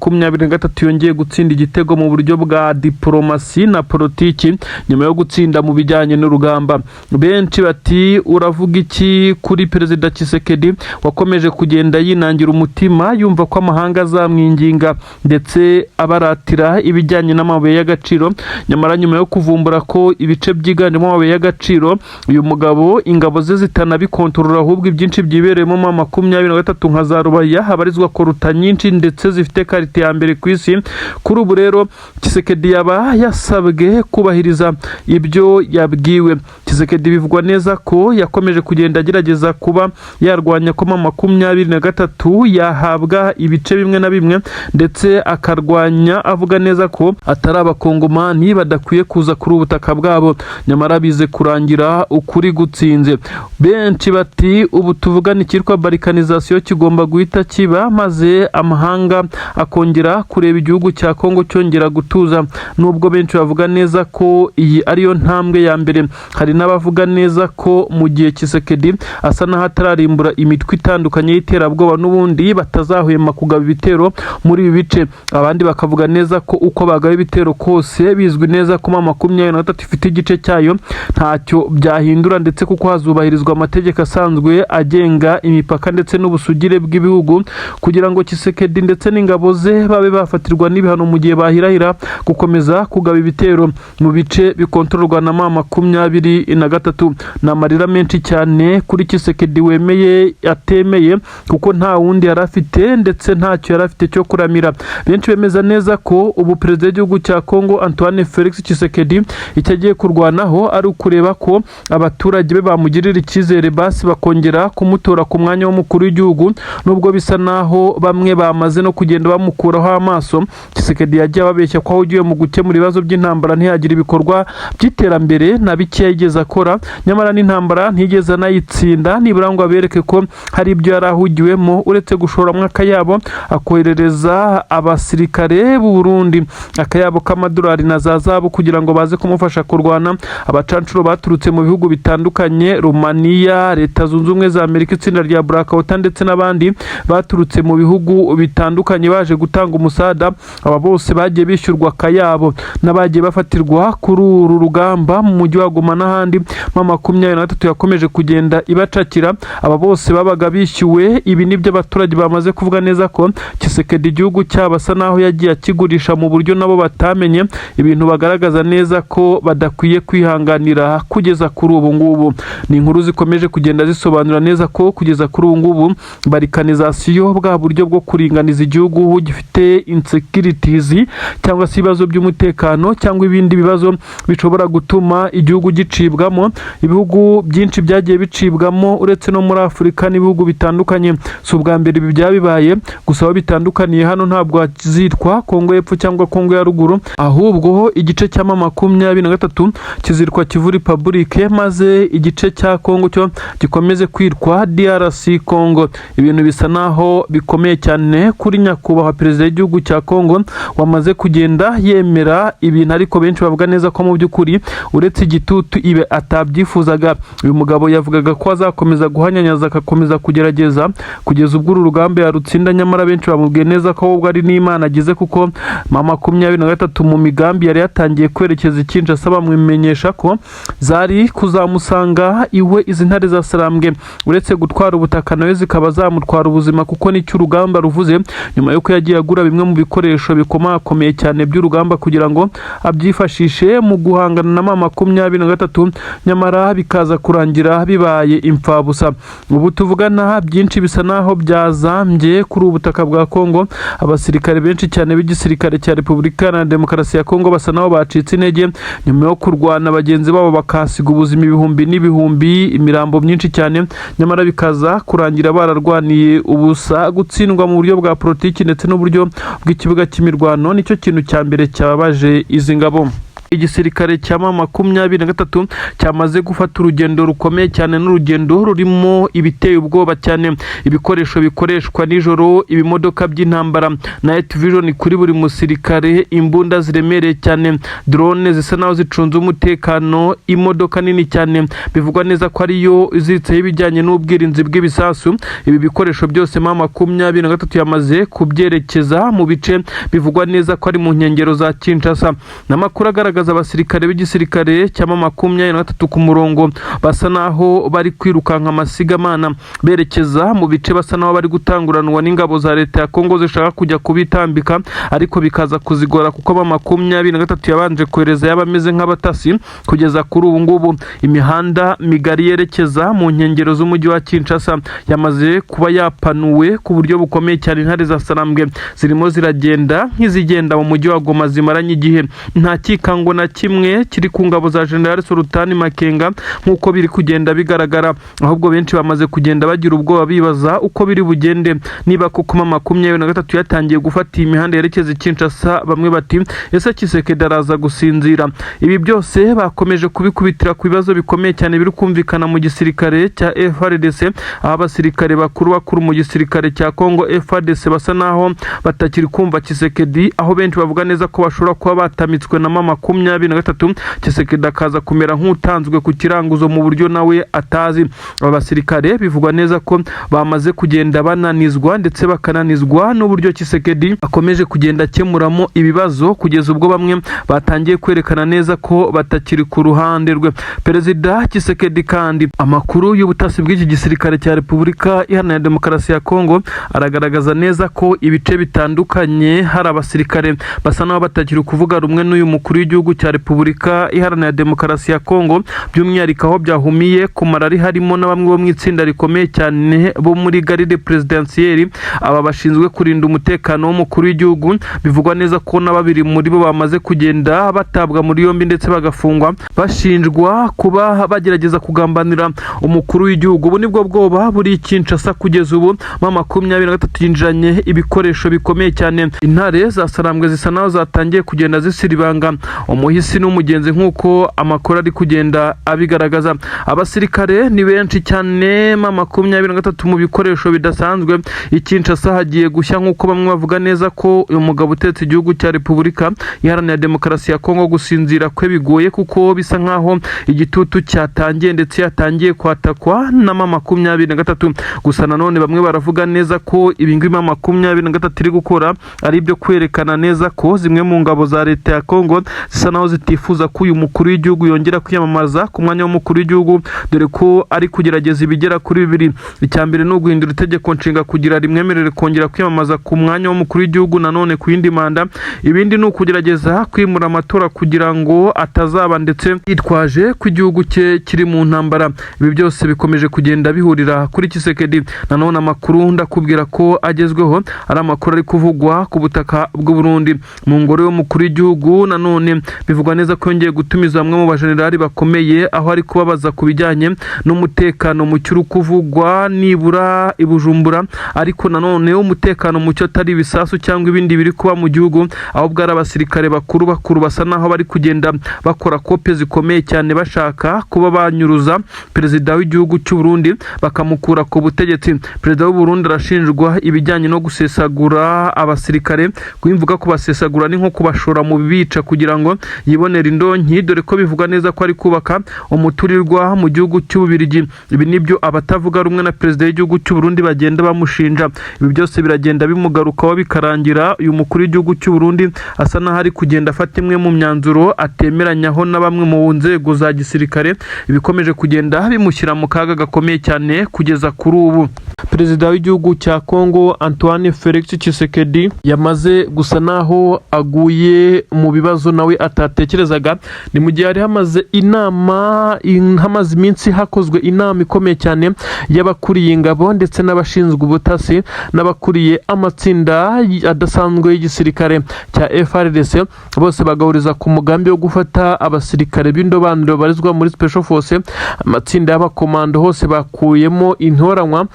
M23 yongeye gutsinda igitego mu buryo bwa diporomasi na politiki nyuma yo gutsinda mu bijyanye n'urugamba. Benshi bati uravuga iki kuri perezida Tshisekedi wakomeje kugenda yinangira umutima, yumva ko amahanga azamwinginga ndetse abaratira ibijyanye n'amabuye y'agaciro, nyamara nyuma yo kuvumbura ko ibice byiganjemo amabuye y'agaciro uyu mugabo ingabo ze zitanabikontorora, ahubwo ibyinshi byibereyemo M23 nka za Rubaya habarizwa coltan nyinshi ndetse zifite qualité ya mbere ku isi? Kuri ubu rero Tshisekedi yaba yasabwe kubahiriza ibyo yabwiwe. Tshisekedi bivugwa neza ko yakomeje kugenda agerageza kuba yarwanya ko M23 yahabwa ibice bimwe na bimwe ndetse ndetse akarwanya avuga neza ko atari abakongomani badakwiye kuza kuri ubutaka bwabo. Nyamara bize kurangira ukuri gutsinze. Benshi bati ubu tuvugana icyitwa balkanisation kigomba guhita kiba, maze amahanga akongera kureba igihugu cya Kongo cyongera gutuza. Nubwo benshi bavuga neza ko iyi ariyo ntambwe ya mbere, hari n'abavuga neza ko mu gihe Tshisekedi asa n'aho atararimbura imitwe itandukanye y'iterabwoba, n'ubundi batazahwema kugaba ibitero muri ibi bice. Abandi bakavuga neza ko uko bagaba ibitero kose, bizwi neza ko M23 ifite igice cyayo, ntacyo byahindura, ndetse kuko hazubahirizwa amategeko asanzwe agenga imipaka ndetse n'ubusugire bw'ibihugu, kugira ngo Tshisekedi ndetse n'ingabo ze babe bafatirwa n'ibihano mu gihe bahirahira gukomeza kugaba ibitero mu bice bikontororwa na M23. Ni amarira menshi cyane kuri Tshisekedi wemeye atemeye, kuko nta wundi yari afite ndetse ntacyo yari afite cyo kuramira. Benshi bemeza neza ko ubu perezida w'igihugu cya Kongo Antoine Felix Tshisekedi icyo agiye kurwanaho ari ukureba ko abaturage be bamugirira icyizere, basi bakongera kumutora ku mwanya w'umukuru w'igihugu, nubwo bisa naho bamwe bamaze no kugenda bamukuraho amaso. Tshisekedi yagiye ababeshya ko ahugiye mu gukemura ibibazo by'intambara, ntiyagira ibikorwa by'iterambere na bike yigeze akora. Nyamara n'intambara ntiyigeze anayitsinda nibura ngo abereke ko hari ibyo yari ahugiwemo, uretse gushoramo akayabo akoherereza abasirikare b'u Burundi akayabo k'amadolari na za zahabu kugira ngo baze kumufasha kurwana. Abacancuro baturutse mu bihugu bitandukanye, Romania, Leta Zunze Ubumwe za Amerika, itsinda rya Blackwater ndetse n'abandi baturutse mu bihugu bitandukanye baje gutanga umusada, aba bose bagiye bishyurwa akayabo n'abagiye bafatirwa kuri uru rugamba mu mujyi wa Goma n'ahandi M23 yakomeje kugenda ibacakira. Aba bose babaga bishyuwe. Ibi nibyo abaturage bamaze kuvuga neza ko Tshisekedi igihugu cyabo asa naho yagiye akigurisha mu buryo nabo batamenye, ibintu bagaragaza neza ko badakwiye kwihanganira kugeza kuri ubu ngubu. Ni inkuru zikomeje kugenda zisobanura neza ko kugeza kuri ubu ngubu balkanisation, bwa buryo bwo kuringaniza igihugu gifite insecurities cyangwa se ibibazo by'umutekano cyangwa ibindi bibazo bishobora gutuma igihugu gicibwamo, ibihugu byinshi byagiye bicibwamo uretse no muri Afurika n'ibihugu bitandukanye. Si ubwa mbere ibi byabibaye, gusa aho bitandukaniye hano ntabwo hazitwa Kongo y'Epfo cyangwa Kongo ya Ruguru, ahubwo igice cya M23 kizitwa Kivu Republic, maze igice cya Kongo cyo gikomeze kwitwa DRC Congo. Ibintu bisa naho bikomeye cyane kuri nyakubahwa perezida w'igihugu cya Kongo wamaze kugenda yemera ibintu, ariko benshi bavuga neza ko mu by'ukuri uretse igitutu ibe atabyifuzaga. Uyu mugabo yavugaga ko azakomeza guhanyanyaza, agakomeza kugerageza kugeza ubwo uru rugamba yarutsinda. Nyamara benshi bamubwiye neza ko ahubwo ari n'Imana agize, kuko M23 mu migambi yari yatangiye kwerekeza i Kinshasa bamumenyesha ko zari kuzamusanga iwe izi ntare za Sarambwe, uretse gutwara ubutaka nawe zikaba zamutwara ubuzima, kuko nicyo urugamba ruvuze. Nyuma y'uko yagiye agura bimwe mu bikoresho bikomakomeye cyane by'urugamba kugira ngo abyifashishe mu guhangana na M23, nyamara bikaza kurangira bibaye imfabusa. Ubu tuvugana byinshi bisa naho byazambye kuri ubu butaka bwa Kongo. Abasirikare benshi cyane b'igisirikare cya Repubulika Iharanira Demokarasi ya Kongo basa naho bacitse intege nyuma yo kurwana bagenzi babo bakahasiga ubuzima, ibihumbi n'ibihumbi, imirambo myinshi cyane, nyamara bikaza kurangira bararwaniye ubusa. Gutsindwa mu buryo bwa politiki ndetse n'uburyo bw'ikibuga cy'imirwano nicyo kintu cya mbere cyababaje izi ngabo. Igisirikare cya M23 cyamaze gufata urugendo rukomeye cyane, n'urugendo rurimo ibiteye ubwoba cyane: ibikoresho bikoreshwa nijoro, ibimodoka by'intambara, night vision kuri buri musirikare, imbunda ziremereye cyane, drone zisa naho zicunze umutekano, imodoka nini cyane bivugwa neza ko ariyo iziritseho ibijyanye n'ubwirinzi bw'ibisasu. Ibi bikoresho byose M23 yamaze kubyerekeza mu bice bivugwa neza ko ari mu nkengero za Kinshasa. N'amakuru agaragaza abasirikare b'igisirikare cya M23 ku murongo basa naho bari kwirukanka amasigamana berekeza mu bice basa naho bari gutanguranwa n'ingabo za leta ya Kongo zishaka kujya kubitambika, ariko bikaza kuzigora kuko M23 yabanje kohereza y'abameze nk'abatasi. Kugeza kuri ubu ngubu imihanda migari yerekeza mu nkengero z'umujyi wa Kinshasa yamaze kuba yapanuwe ku buryo bukomeye cyane. Intare za Sarambwe zirimo ziragenda nk'izigenda mu mujyi wa Goma zimaranye igihe, nta cyikango. gihungo na kimwe kiri ku ngabo za General Sultani Makenga nk'uko biri kugenda bigaragara, ahubwo benshi bamaze kugenda bagira ubwoba bibaza uko biri bugende niba koko M23 yatangiye gufata iyi mihanda yerekeza i Kinshasa. Bamwe bati: "Ese Tshisekedi araza gusinzira?" Ibi byose bakomeje kubikubitira ku bibazo bikomeye cyane biri kumvikana mu gisirikare cya FARDC, aho abasirikare bakuru bakuru mu gisirikare cya Congo FARDC basa naho batakiri kumva Tshisekedi, aho benshi bavuga neza ko bashobora kuba batamitswe na M23, Tshisekedi akaza kumera nk'utanzwe ku kiranguzo mu buryo nawe atazi. Aba basirikare bivugwa neza ko bamaze kugenda bananizwa, ndetse bakananizwa n'uburyo Tshisekedi akomeje kugenda akemuramo ibibazo, kugeza ubwo bamwe batangiye kwerekana neza ko batakiri ku ruhande rwe. Perezida Tshisekedi kandi, amakuru y'ubutasi bw'iki gisirikare cya Repubulika Iharanira Demokarasi ya Kongo aragaragaza neza ko ibice bitandukanye hari abasirikare basa n'aho batakiri kuvuga rumwe n'uyu mukuru w'igihugu cya Repubulika Iharanira Demokarasi ya Kongo, by'umwihariko aho byahumiye ku marari, harimo na bamwe bo mu itsinda rikomeye cyane bo muri garde présidentielle, aba bashinzwe kurinda umutekano w'umukuru w'igihugu. Bivugwa neza ko na babiri muri bo bamaze kugenda batabwa muri yombi ndetse bagafungwa, bashinjwa kuba bagerageza kugambanira umukuru w'igihugu. Ubu nibwo bwoba buri Kinshasa kugeza ubu. M23 yinjiranye ibikoresho bikomeye cyane. Intare za Sarambwe zisa naho zatangiye kugenda zisiribanga umuhisi n'umugenzi nk'uko amakuru ari kugenda abigaragaza. Abasirikare ni benshi cyane, M23 mu bikoresho bidasanzwe. I Kinshasa hagiye gushya, nk'uko bamwe bavuga neza ko uyu mugabo utetse igihugu cya Repubulika Iharanira Demokarasi ya Kongo gusinzira kwe bigoye, kuko bisa nkaho igitutu cyatangiye ndetse yatangiye kwatakwa na M23. Gusa nanone bamwe baravuga neza ko ibi ngibi M23 iri gukora ari ibyo kwerekana neza ko zimwe mu ngabo za leta ya Kongo zisa naho zitifuza ko uyu mukuru w'igihugu yongera kwiyamamaza ku mwanya w'umukuru w'igihugu, dore ko ari kugerageza ibigera kuri bibiri. Icya mbere ni uguhindura itegeko nshinga kugira rimwemerere kongera kwiyamamaza ku mwanya w'umukuru w'igihugu nanone ku yindi manda. Ibindi ni ukugerageza kwimura amatora kugira ngo atazaba, ndetse yitwaje ko igihugu cye kiri mu ntambara. Ibi byose bikomeje kugenda bihurira kuri Tshisekedi. Nanone amakuru ndakubwira ko agezweho ari amakuru ari kuvugwa ku butaka bw'u Burundi mu ngoro y'umukuru w'igihugu. Nanone bivugwa neza ko yongeye gutumiza bamwe mu bajenerali bakomeye, aho ari kubabaza ku bijyanye n'umutekano muke uri kuvugwa nibura i Bujumbura. Ariko nanone umutekano muke atari ibisasu cyangwa ibindi biri kuba mu gihugu, ahubwo ari abasirikare bakuru bakuru basa naho bari kugenda bakora kope zikomeye cyane, bashaka kuba banyuruza perezida w'igihugu cy'u Burundi bakamukura ku butegetsi. Perezida w'u Burundi arashinjwa ibijyanye no gusesagura abasirikare. Kubivuga kubasesagura ni nko kubashora mu bica kugira ngo yibonere indonki, dore ko bivugwa neza ko ari kubaka umuturirwa mu gihugu cy'Ububirigi. Ibi nibyo abatavuga rumwe na perezida w'igihugu cy'u Burundi bagenda bamushinja. Ibi byose biragenda bimugarukaho, bikarangira uyu mukuru w'igihugu cy'u Burundi asa n'aho ari kugenda afata imwe mu myanzuro atemeranyaho na bamwe mu nzego za gisirikare, ibikomeje kugenda bimushyira mu kaga gakomeye cyane kugeza kuri ubu. Perezida w'igihugu cya Congo Antoine Felix Tshisekedi yamaze gusa naho aguye mu bibazo nawe atatekerezaga. Ni mu gihe hari hamaze inama, hamaze iminsi hakozwe inama ikomeye cyane y'abakuriye ingabo ndetse n'abashinzwe ubutasi n'abakuriye amatsinda adasanzwe y'igisirikare cya FARDC, bose bagahuriza ku mugambi wo gufata abasirikare b'indobanure babarizwa muri Special Force, amatsinda y'abakomando. Hose bakuyemo intoranywa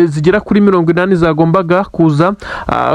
zigera kuri 80 zagombaga kuza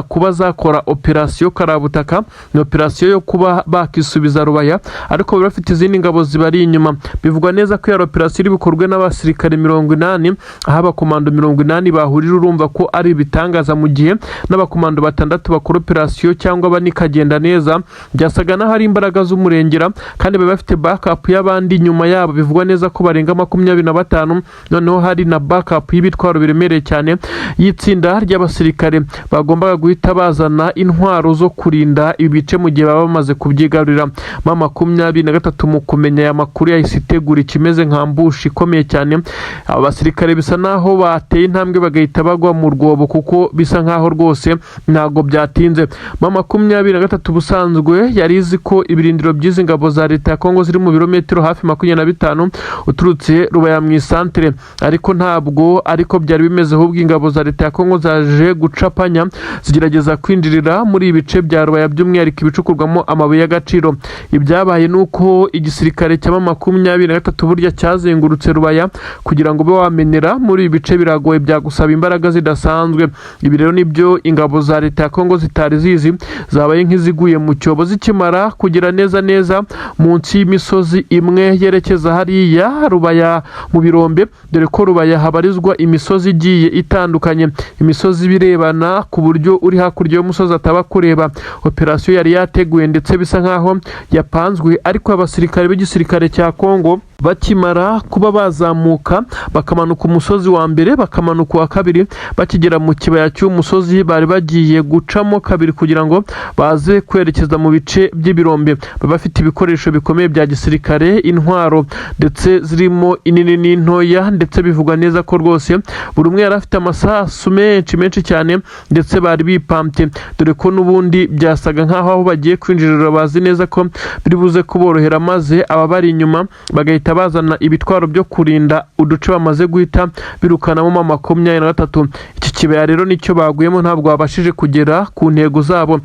kuba zakora operasiyo karabutaka. Ni operasiyo yo kuba bakisubiza Rubaya, ariko bari bafite izindi ngabo zibari inyuma. Bivugwa neza ko iyo operasiyo iri bukorwe n'abasirikare 80, aho abakomando 80 bahurira. Urumva ko ari ibitangaza, mu gihe n'abakomando batandatu bakora operasiyo cyangwa bane ikagenda neza, byasaga n'aho ari imbaraga z'umurengera, kandi bari bafite backup y'abandi nyuma yabo, bivugwa neza ko barenga 25. Noneho hari na backup y'ibitwaro biremereye cyane y'itsinda ry'abasirikare bagombaga guhita bazana intwaro zo kurinda ibi bice mu gihe baba bamaze kubyigarurira. M23 mu kumenya aya makuru yahise itegura ikimeze nka ambush ikomeye cyane. Aba basirikare bisa naho bateye intambwe bagahita bagwa mu rwobo, kuko bisa nkaho rwose ntabwo byatinze. M23 ubusanzwe yari izi ko ibirindiro by'izi ngabo za leta ya Kongo ziri mu birometero hafi 25 uturutse Rubaya mu isantere, ariko ntabwo ariko byari bimeze. Ahubwo ingabo za leta ya Kongo zaje gucapanya, zigerageza kwinjirira muri ibi bice bya Rubaya, by'umwihariko ibicukurwamo amabuye y'agaciro. Rubero. Ibyabaye ni uko igisirikare cya M23 burya cyazengurutse Rubaya. Kugira ngo ube wamenera muri ibi bice biragoye, byagusaba imbaraga zidasanzwe. Ibi rero nibyo ingabo za leta ya Kongo zitari zizi, zabaye nk'iziguye mu cyobo zikimara kugera neza neza munsi y'imisozi imwe yerekeza hariya Rubaya mu birombe, dore ko Rubaya habarizwa imisozi igiye itandukanye, imisozi birebana ku buryo uri hakurya y'umusozi ataba kureba. Operasiyo yari yateguye ndetse bisa nkaho yapanzwe, ariko abasirikare b'igisirikare cya Kongo bakimara kuba bazamuka, bakamanuka umusozi wa mbere, bakamanuka uwa kabiri, bakigera mu kibaya cy'umusozi bari bagiye gucamo kabiri kugira ngo baze kwerekeza mu bice by'ibirombe, baba bafite ibikoresho bikomeye bya gisirikare, intwaro ndetse zirimo inini n'intoya, ndetse bivugwa neza ko rwose buri umwe yari afite amasasu menshi menshi cyane, ndetse bari bipampye, dore ko n'ubundi byasaga nk'aho aho bagiye kwinjirira bazi neza ko biri buze kuborohera, maze ababari inyuma bagahita bazana ibitwaro byo kurinda uduce bamaze guhita birukanamo M23. Iki kibaya rero nicyo baguyemo, ntabwo babashije kugera ku ntego zabo.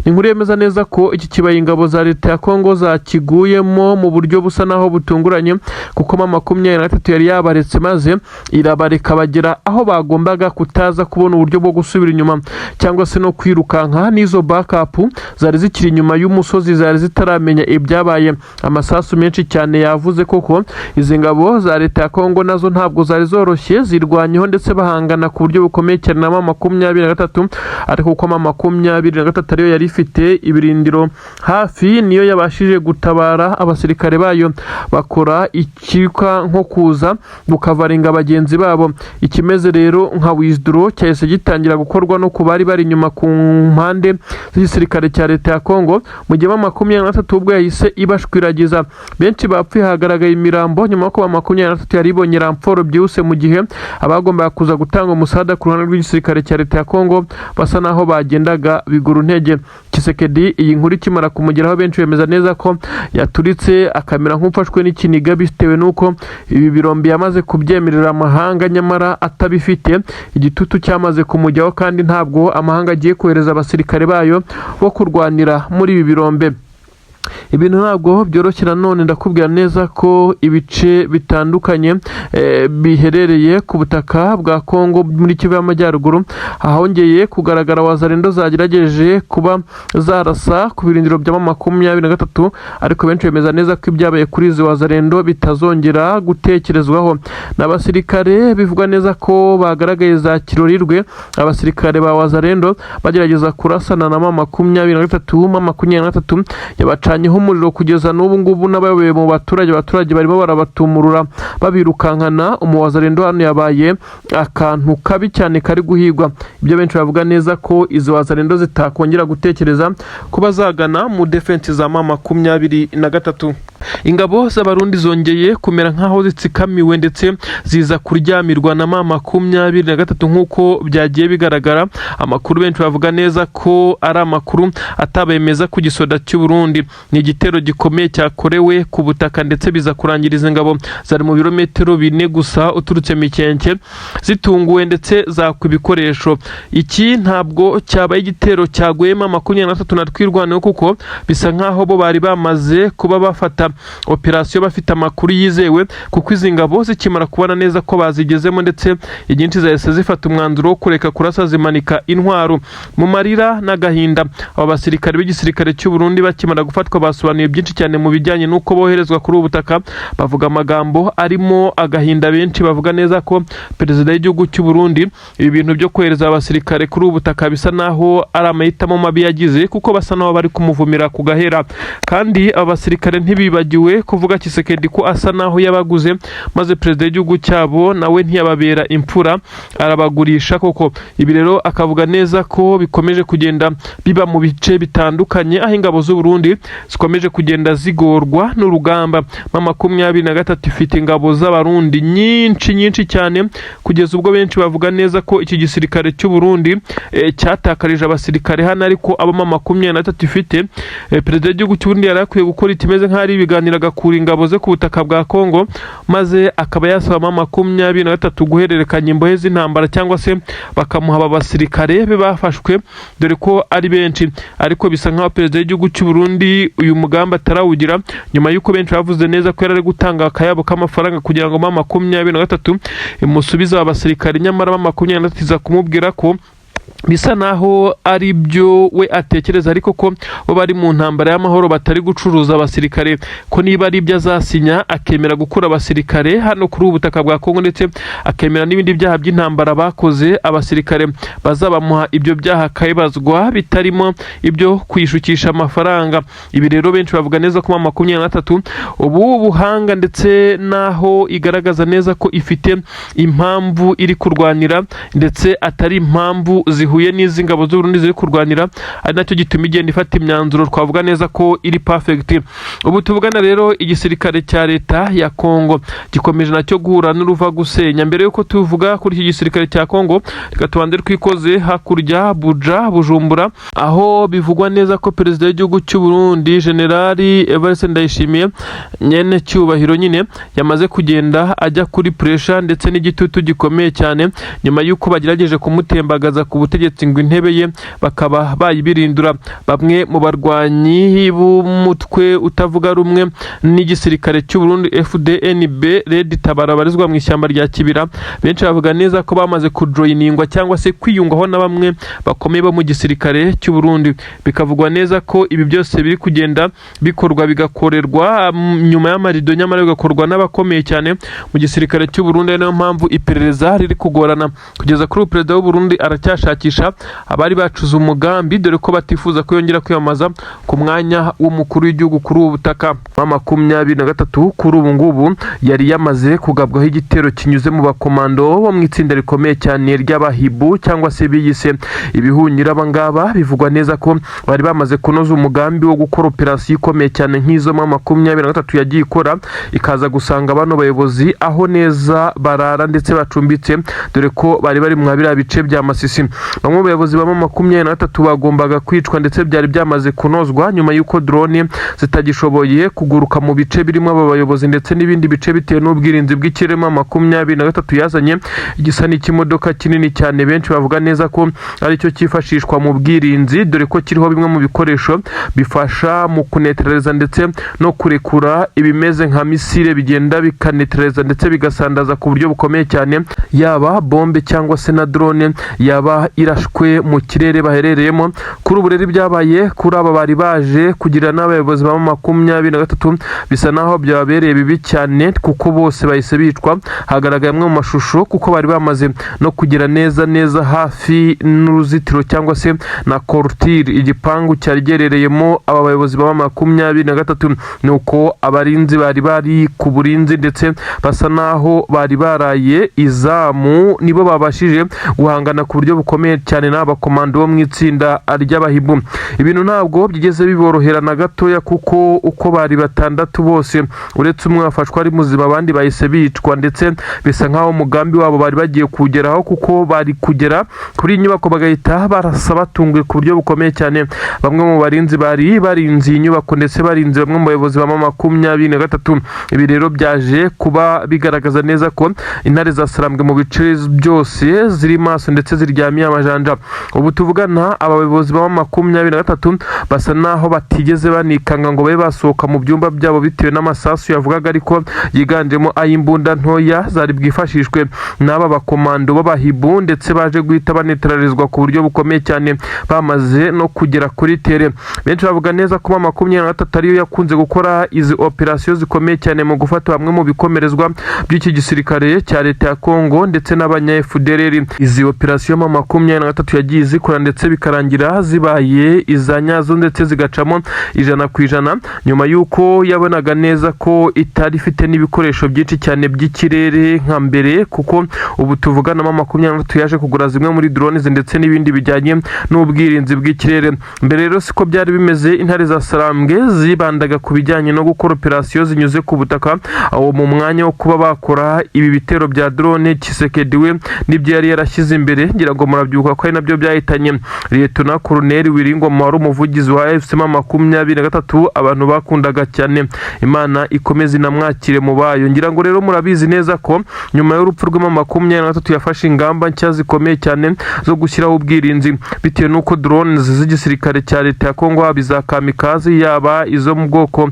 Ni inkuru yemeza neza ko iki kibaya ingabo za leta ya Kongo zakiguyemo mu buryo busa naho butunguranye, kuko M23 yari yabaretse maze irabareka bagera aho bagombaga kutaza kubona uburyo bwo gusubira inyuma cyangwa se no kwirukanka. N'izo backup zari zikiri inyuma y'umusozi zari zitaramenya ibyabaye. Amasasu menshi cyane yavuze koko. Izi ngabo za leta ya Kongo nazo ntabwo zari zoroshye, zirwanyeho ndetse bahangana ku buryo bukomeye cyane na M23, ariko kuko M23 ariyo yari ifite ibirindiro hafi, niyo yabashije gutabara abasirikare bayo, bakora ikitwa nko kuza gukavaringa bagenzi babo. Ikimeze rero nka withdraw cyahise gitangira gukorwa no ku bari bari inyuma ku mpande z'igisirikare cya leta ya Kongo, mu gihe M23 ubwo yahise ibashwiragiza, benshi bapfuye, hagaragaye imirambo nyuma yo kuba 23 yari ibonye renfort byihuse, mu gihe abagombaga kuza gutanga umusada ku ruhande rw'igisirikare cya leta ya Kongo basa naho bagendaga bigura intege. Tshisekedi iyi nkuru ikimara kumugeraho, benshi bemeza neza ko yaturitse akamera nk'ufashwe n'ikiniga, bitewe n'uko ibi birombe yamaze kubyemerera amahanga nyamara atabifite. Igitutu cyamaze kumujyaho, kandi ntabwo amahanga agiye kohereza abasirikare bayo bo kurwanira muri ibi birombe. Ibintu ntabwo byoroshye. Nanone ndakubwira neza ko ibice bitandukanye biherereye ku butaka bwa Kongo muri Kivu y'Amajyaruguru ahongeye kugaragara Wazalendo zagerageje kuba zarasa ku birindiro bya M23, ariko benshi bemeza neza ko ibyabaye kuri izi Wazalendo bitazongera gutekerezwaho. N'abasirikare bivugwa neza ko bagaragaye za Kirorirwe, abasirikare ba Wazalendo bagerageza kurasana na M23, M23 yabacanyeho umuriro kugeza n'ubu ngubu n'abayoboye mu baturage, abaturage barimo barabatumurura babirukankana. Umuwazalendo hano yabaye akantu kabi cyane kari guhigwa. Ibyo benshi bavuga neza ko izo Wazalendo zitakongera gutekereza kuba zagana mu defense za M23. Ingabo z'Abarundi zongeye kumera nk'aho zitsikamiwe ndetse ziza kuryamirwa na M23 nk'uko byagiye bigaragara. Amakuru benshi bavuga neza ko ari amakuru atabemeza ku gisoda cy'u Burundi. Ni igitero gikomeye cyakorewe ku butaka, ndetse biza kurangiriza ingabo zari mu birometero 4 gusa uturutse Mikenke zitunguwe ndetse zakwa ibikoresho. Iki ntabwo cyabaye igitero cyaguyemo M23 na Twirwaneho, kuko bisa nk'aho bo bari bamaze kuba bafata operasiyo bafite amakuru yizewe, kuko izi ngabo zikimara kubona neza ko bazigezemo, ndetse inyinshi zahise zifata umwanzuro wo kureka kurasa, zimanika intwaro mu marira n'agahinda. Aba basirikare b'igisirikare cy'u Burundi bakimara gufatwa basobanuye byinshi cyane mu bijyanye n'uko boherezwa kuri ubu butaka, bavuga amagambo arimo agahinda. Benshi bavuga neza ko perezida w'igihugu cy'u Burundi ibi bintu byo kohereza abasirikare kuri ubu butaka bisa naho ari amahitamo mabi yagize, kuko basa naho bari kumuvumira ku gahera. Kandi aba basirikare ntibibagiwe kuvuga Tshisekedi ko asa naho yabaguze, maze perezida w'igihugu cyabo nawe ntiyababera imfura, arabagurisha koko. Ibi rero akavuga neza ko bikomeje kugenda biba mu bice bitandukanye, aho ingabo z'u Burundi zikomeje kugenda zigorwa n'urugamba. M23 ifite ingabo z'Abarundi nyinshi nyinshi cyane, kugeza ubwo benshi bavuga neza ko iki gisirikare cy'u Burundi cyatakarije abasirikare hano, ariko abo M23 ifite, perezida w'igihugu cy'u Burundi yari akwiye gukora ikimeze nk'aho ari ibiganiro ibiganiro agakura ingabo ze ku butaka bwa Kongo, maze akaba yasaba M23 guhererekanya imbohe z'intambara cyangwa se bakamuha aba basirikare be bafashwe, dore ko ari benshi. Ariko bisa nkaho perezida w'igihugu cy'u Burundi uyu mugambi atarawugira, nyuma y'uko benshi bavuze neza ko yari ari gutanga akayabo k'amafaranga kugira ngo M23 imusubize aba basirikare, nyamara M23 iza kumubwira ko bisa naho ari byo we atekereza, ariko ko bo bari mu ntambara y'amahoro, batari gucuruza abasirikare, ko niba ari ibyo azasinya akemera gukura abasirikare hano kuri ubu butaka bwa Kongo, ndetse akemera n'ibindi byaha by'intambara bakoze, abasirikare bazabamuha ibyo byaha akabibazwa, bitarimo ibyo kwishukisha amafaranga. Ibi rero benshi bavuga neza ko M23 ubu buhanga, ndetse n'aho igaragaza neza ko ifite impamvu iri kurwanira, ndetse atari impamvu zihuye n'izi ngabo z'Uburundi ziri kurwanira, ari nacyo gituma igenda ifata imyanzuro twavuga neza ko iri perfect. Ubu tuvugana rero, igisirikare cya leta ya Kongo gikomeje nacyo guhura n'uruva gusenya. Mbere yuko tuvuga kuri iki gisirikare cya Kongo, reka tubanze twikoze hakurya Buja Bujumbura, aho bivugwa neza ko perezida w'igihugu cy'u Burundi, Generali Evariste Ndayishimiye, nyene cyubahiro nyine, yamaze kugenda ajya kuri pressure ndetse n'igitutu gikomeye cyane, nyuma y'uko bagerageje kumutembagaza ku butegetsi ngo intebe ye bakaba bayibirindura. Bamwe mu barwanyi b'umutwe utavuga rumwe n'igisirikare cy'u Burundi, FDNB Red Tabara, barizwa mu ishyamba rya Kibira, benshi bavuga neza ko bamaze kujoiningwa cyangwa se kwiyungwaho na bamwe bakomeye bo mu gisirikare cy'u Burundi. Bikavugwa neza ko ibi byose biri kugenda bikorwa, bigakorerwa nyuma y'amarido, nyamara bigakorwa n'abakomeye cyane mu gisirikare cy'u Burundi, ari nayo mpamvu iperereza riri kugorana. Kugeza kuri ubu, perezida w'u Burundi aracyashakisha abari bacuze umugambi, dore ko batifuza ko yongera kwiyamamaza ku mwanya w'umukuru w'igihugu kuri ubu butaka. M23 kuri ubu ngubu yari yamaze kugabwaho igitero kinyuze mu bakomando bo mu itsinda rikomeye cyane ry'abahibu, cyangwa se biyise ibihunyira. Aba ngaba bivugwa neza ko bari bamaze kunoza umugambi wo gukora operasiyo ikomeye cyane nk'izo M23 yagiye ikora, ikaza gusanga bano bayobozi aho neza barara ndetse bacumbitse, dore ko bari bari mwa biriya bice bya Masisi. Bamwe mu bayobozi ba M23 bagombaga kwicwa, ndetse byari byamaze kunozwa nyuma y'uko drone zitagishoboye kuguruka mu bice birimo aba bayobozi ndetse n'ibindi bice, bitewe n'ubwirinzi bw'ikirere M23 yazanye, gisa n'ikimodoka kinini cyane benshi bavuga neza ko aricyo cyifashishwa mu bwirinzi, dore ko kiriho bimwe mu bikoresho bifasha mu kunetraliza ndetse no kurekura ibimeze nka misile, bigenda bikanetraliza ndetse bigasandaza ku buryo bukomeye cyane yaba bombe cyangwa se na drone yaba irashwe mu kirere baherereyemo. Kuri ubu rero, ibyabaye kuri aba bari baje kugira n'abayobozi ba M23 bisa naho byababereye bibi cyane, kuko bose bahise bicwa. Hagaragaye amwe mu mashusho, kuko bari bamaze no kugera neza neza hafi n'uruzitiro cyangwa se na clôture, igipangu cyari giherereyemo aba bayobozi ba M23. Ni uko abarinzi bari bari ku burinzi ndetse basa naho bari baraye izamu, nibo babashije guhangana ku buryo bukomeye cyane n'abakomando bo mu itsinda ry'abahibu. Ibintu ntabwo byigeze biborohera na gatoya, kuko uko bari batandatu bose, uretse umwe wafashwe ari muzima, abandi bahise bicwa, ndetse bisa nk'aho umugambi wabo bari bagiye kuwugeraho, kuko bari kugera kuri iyi nyubako bagahita barasa batunguwe ku buryo bukomeye cyane bamwe mu barinzi bari barinze iyi nyubako, ndetse barinze bamwe mu bayobozi ba M23. Ibi rero byaje kuba bigaragaza neza ko intare za Sarambwe mu bice byose ziri maso ndetse ziryamiye amajanja. Ubu tuvugana, aba bayobozi ba M23 basa naho batigeze banikanga ngo babe basohoka mu byumba byabo, bitewe n'amasasu yavugaga, ariko yiganjemo ay'imbunda ntoya zari bwifashishwe n'aba bakomando b'abahibu, ndetse baje guhita banetralizwa ku buryo bukomeye cyane bamaze no kugera kuri terrain. Benshi bavuga neza ko M23 ariyo yakunze gukora izi operasiyo zikomeye cyane mu gufata bamwe mu bikomerezwa by'iki gisirikare cya leta ya Kongo ndetse n'abanya FDLR. Izi operasiyo M23 yagiye izikora, ndetse bikarangira zibaye iza nyazo, ndetse zigacamo 100%, nyuma y'uko yabonaga neza ko itari ifite n'ibikoresho byinshi cyane by'ikirere nka mbere, kuko ubu tuvugana M23 yaje kugura zimwe muri drones ndetse n'ibindi bijyanye n'ubwirinzi bw'ikirere. Mbere rero siko byari bimeze, intare za Sarambwe zibandaga ku bijyanye no gukora operasiyo zinyuze ku butaka, aho mu mwanya wo kuba bakora ibi bitero bya drone. Tshisekedi we nibyo yari yarashyize imbere, ngira ngo murabyibuka. Murabyibuka ko ari nabyo byahitanye Liyetona Koloneli Willy Ngoma wari umuvugizi wa AFC M23, abantu bakundaga cyane. Imana ikomeze inamwakire mu bayo. Ngira ngo rero murabizi neza ko nyuma y'urupfu rwa M23 yafashe ingamba nshya zikomeye cyane zo gushyiraho ubwirinzi, bitewe n'uko drones z'igisirikare cya leta ya Kongo, haba iza kamikaze, yaba izo mu bwoko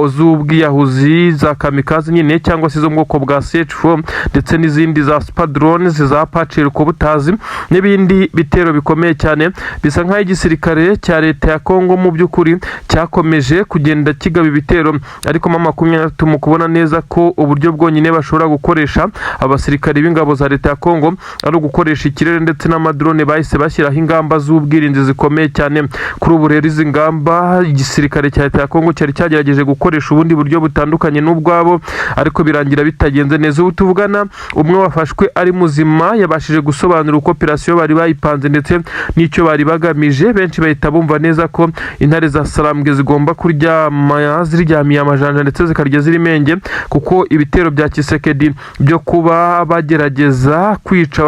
z'ubwiyahuzi za kamikaze nyine, cyangwa se izo mu bwoko bwa CH4, ndetse n'izindi za super drones za Apache helicopters n'ibindi bitero bikomeye cyane, bisa nk'aho igisirikare cya leta ya Kongo mu by'ukuri cyakomeje kugenda kigaba ibitero. Ariko M23 mu kubona neza ko uburyo bwonyine bashobora gukoresha abasirikare b'ingabo za leta ya Kongo ari ugukoresha ikirere ndetse n'amadrone, bahise bashyiraho ingamba z'ubwirinzi zikomeye cyane. Kuri ubu rero izi ngamba, igisirikare cya leta ya Kongo cyari cyagerageje gukoresha ubundi buryo butandukanye n'ubwabo, ariko birangira bitagenze neza. Ubu tuvugana, umwe wafashwe ari muzima yabashije gusobanura uko operasiyo bari bayipanze ndetse n'icyo bari bagamije. Benshi bahita bumva neza ko intare za Sarambwe zigomba kuryama ziryamiye amajanja ndetse zikarya ziri menge, kuko ibitero bya Tshisekedi byo kuba bagerageza kwica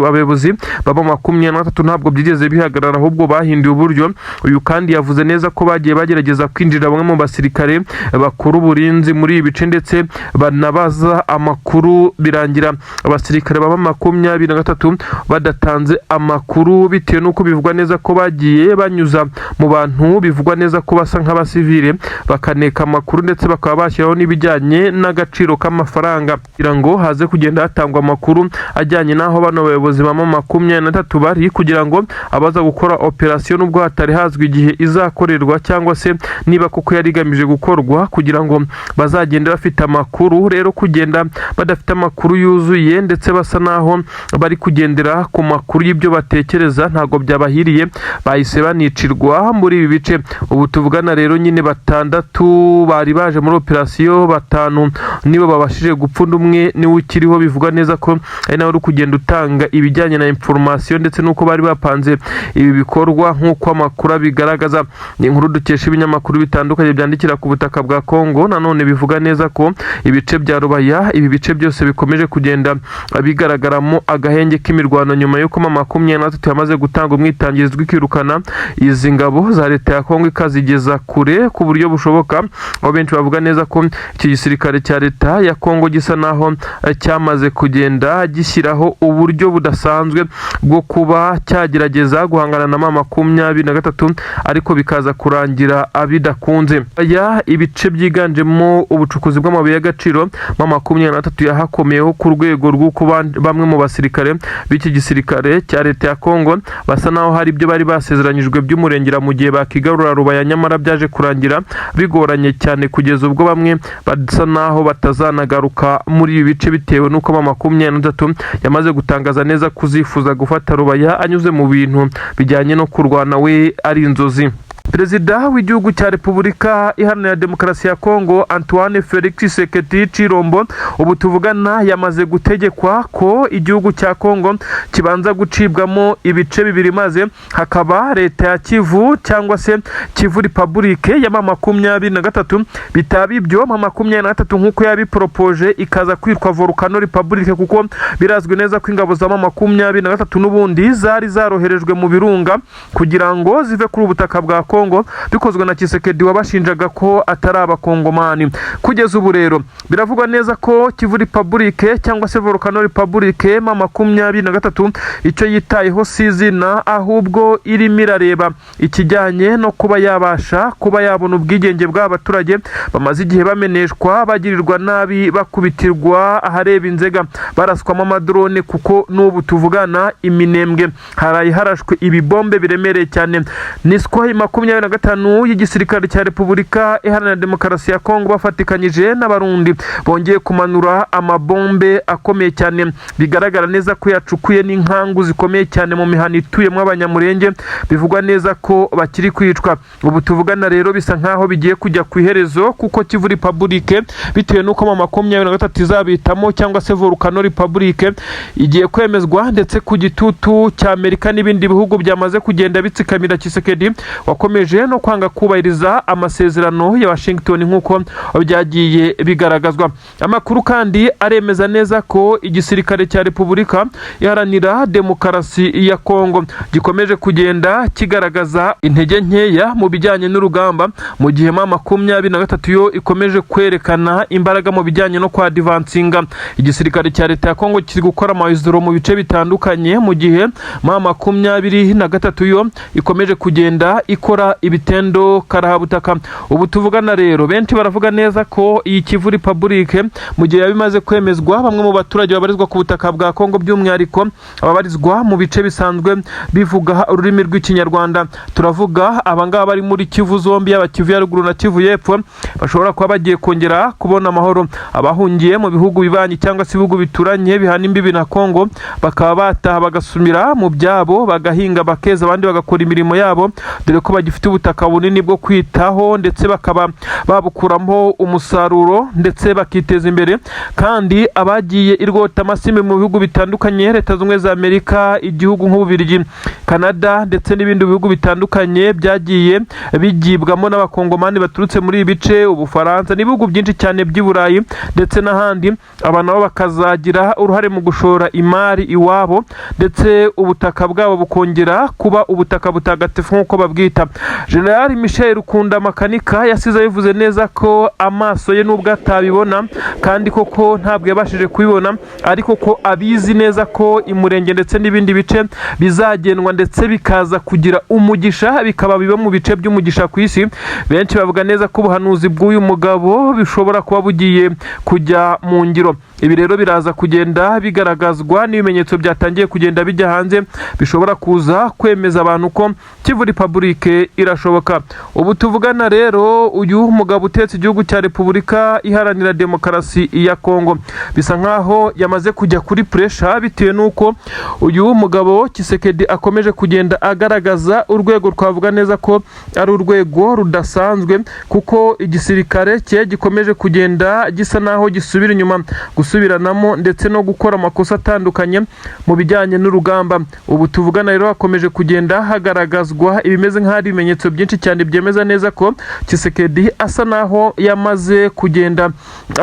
abayobozi baba 23 ntabwo byigeze bihagarara, ahubwo bahinduye uburyo. Uyu kandi yavuze neza ko bagiye bagerageza kwinjira bamwe mu basirikare bakora uburinzi muri ibi bice ndetse banabaza amakuru, birangira abasirikare baba 23 badatanze amakuru, bitewe n'uko bivugwa neza ko bagiye banyuza mu bantu bivugwa neza ko basa nk'abasivile, bakaneka amakuru, ndetse bakaba bashyiraho n'ibijyanye n'agaciro k'amafaranga kugira ngo haze kugenda hatangwa amakuru ajyanye n'aho bano bayobozi ba 23 bari, kugira ngo abaza gukora operasiyo, nubwo hatari hazwi igihe izakorerwa cyangwa se niba koko yari igamije gukorwa, kugira ngo bazagende bafite amakuru. Rero kugenda badafite amakuru yuzuye ndetse basa naho bari kugendera ku makuru y'ibyo batekereza ntabwo byabahiriye, bahise banicirwa muri ibi bice. Ubu tuvugana rero nyine, batandatu bari baje muri operasiyo, batanu nibo babashije gupfunda, umwe niwe ukiriho, bivuga neza ko ari nawe uri kugenda utanga ibijyanye na information ndetse n'uko bari bapanze ibi bikorwa nk'uko amakuru abigaragaza. Ni inkuru dukesha ibinyamakuru bitandukanye byandikira ku butaka bwa Kongo. Nanone bivuga neza ko ibice bya Rubaya, ibi bice byose bikomeje kugenda bigaragaramo agahenge k'imirwano nyuma y'uko M23 yamaze gutanga umwitangirizwa ikirukana izi ngabo za leta ya Kongo ikazigeza kure ku buryo bushoboka, aho benshi bavuga neza ko iki gisirikare cya leta ya Kongo gisa naho cyamaze kugenda gishyiraho uburyo budasanzwe bwo kuba cyagerageza guhangana na M23, ariko bikaza kurangira bidakunze. Aya ibice byiganjemo ubucukuzi bw'amabuye y'agaciro, M23 yahakomeyeho ku rwego rw'uko bamwe mu basirikare b'iki gisirikare cya leta ya Kongo basa naho hari ibyo bari basezeranyijwe by'umurengera mu gihe bakigarura Rubaya, nyamara byaje kurangira bigoranye cyane, kugeza ubwo bamwe basa naho batazanagaruka muri ibi bice, bitewe n'uko M23 yamaze gutangaza neza kuzifuza gufata Rubaya anyuze mu bintu bijyanye no kurwana we ari inzozi. Perezida w'igihugu cya Repubulika Iharanira Demokarasi ya Kongo, Antoine Felix Tshisekedi Tshilombo, ubu tuvugana yamaze gutegekwa ko igihugu cya Kongo kibanza gucibwamo ibice bibiri, maze hakaba leta ya Kivu cyangwa se Kivu Republic ya M23. Bitaba ibyo, M23 nk'uko yabiporopoje ikaza kwitwa Volcano Republic, kuko birazwi neza ko ingabo za M23 n'ubundi zari zaroherejwe mu birunga kugira ngo zive kuri ubutaka bwa Kongo, bikozwe na Tshisekedi wabashinjaga ko atari abakongomani. Kugeza ubu rero biravugwa neza ko Kivu Republic cyangwa se Volcano Republic M23 icyo yitayeho si izina, ahubwo irimo irareba ikijyanye no kuba yabasha kuba yabona ubwigenge bw'abaturage bamaze igihe bameneshwa, bagirirwa nabi, bakubitirwa ahareba inzega, baraswamo amadrone, kuko n'ubu tuvugana iminembwe haraye harashwe ibibombe biremereye cyane. Ni Sukhoi 25 y'igisirikare cya Repubulika Iharanira Demokarasi ya Kongo bafatikanyije n'Abarundi bongeye kumanura amabombe akomeye cyane, bigaragara neza ko yacukuye n'inkangu zikomeye cyane mu mihana ituyemo Abanyamurenge, bivugwa neza ko bakiri kwicwa. Ubu tuvugana rero bisa nkaho bigiye kujya ku iherezo, kuko Kivu Republic, bitewe n'uko M23 izabitamo cyangwa se Volcano Republic, igiye kwemezwa, ndetse ku gitutu cya Amerika n'ibindi bihugu byamaze kugenda bitsikamira Tshisekedi wakomeje. ikomeje no kwanga kubahiriza amasezerano ya Washington nk'uko byagiye bigaragazwa. Amakuru kandi aremeza neza ko igisirikare cya Repubulika Iharanira Demokarasi ya Kongo gikomeje kugenda kigaragaza intege nkeya mu bijyanye n'urugamba, mu gihe M23 yo ikomeje kwerekana imbaraga mu bijyanye no kwadvancinga. Igisirikare cya leta ya Kongo kiri gukora amawiziro mu bice bitandukanye, mu gihe M23 yo ikomeje kugenda ikora ibitendo karahabutaka. Ubu tuvugana rero, benshi baravuga neza ko iyi Kivu Republic, mu gihe yaba imaze kwemezwa, bamwe mu baturage babarizwa ku butaka bwa Kongo, by'umwihariko ababarizwa mu bice bisanzwe bivuga ururimi rw'Ikinyarwanda, turavuga abangaba bari muri Kivu zombi, yaba Kivu ya ruguru na Kivu y'epfo, bashobora kuba bagiye kongera kubona amahoro. Abahungiye mu bihugu bibanyi cyangwa se ibihugu bituranye bihana imbibi na Kongo bakaba bataha, bagasumira mu byabo, bagahinga, bakeza, abandi bagakora imirimo yabo, dore ko bagifite ubutaka bunini bwo kwitaho, ndetse bakaba babukuramo umusaruro ndetse bakiteza imbere. Kandi abagiye irwota amasimi mu bihugu bitandukanye, Leta Zunze Ubumwe za Amerika, igihugu nk'Ububirigi, Canada ndetse n'ibindi bihugu bitandukanye byagiye bigibwamo n'Abakongomani baturutse muri ibi bice, Ubufaransa n'ibihugu byinshi cyane by'i Burayi ndetse n'ahandi, aba nabo bakazagira uruhare mu gushora imari iwabo, ndetse ubutaka bwabo bukongera kuba ubutaka butagatifu nk'uko babwita. General Michel Rukunda Makanika yasize abivuze neza ko amaso ye, nubwo atabibona, kandi koko ntabwo yabashije kubibona, ariko ko abizi neza ko Imurenge ndetse n'ibindi bice bizagendwa ndetse bikaza kugira umugisha, bikaba biba mu bice by'umugisha ku isi. Benshi bavuga neza ko ubuhanuzi bw'uyu mugabo bishobora kuba bugiye kujya mu ngiro. Ibi rero biraza kugenda bigaragazwa n'ibimenyetso byatangiye kugenda bijya hanze, bishobora kuza kwemeza abantu ko Kivu Republic irashoboka. Ubu tuvugana rero, uyu mugabo utetse igihugu cya Repubulika Iharanira Demokarasi ya Kongo bisa nkaho yamaze kujya kuri pressure, bitewe n'uko uyu mugabo Tshisekedi akomeje kugenda agaragaza urwego twavuga neza ko ari urwego rudasanzwe, kuko igisirikare cye gikomeje kugenda gisa naho gisubira inyuma, gusubiranamo ndetse no gukora amakosa atandukanye mu bijyanye n'urugamba. Ubu tuvugana rero, hakomeje kugenda hagaragazwa ibimeze nk'aho ari ibimenyetso byinshi cyane byemeza neza ko Tshisekedi asa naho yamaze kugenda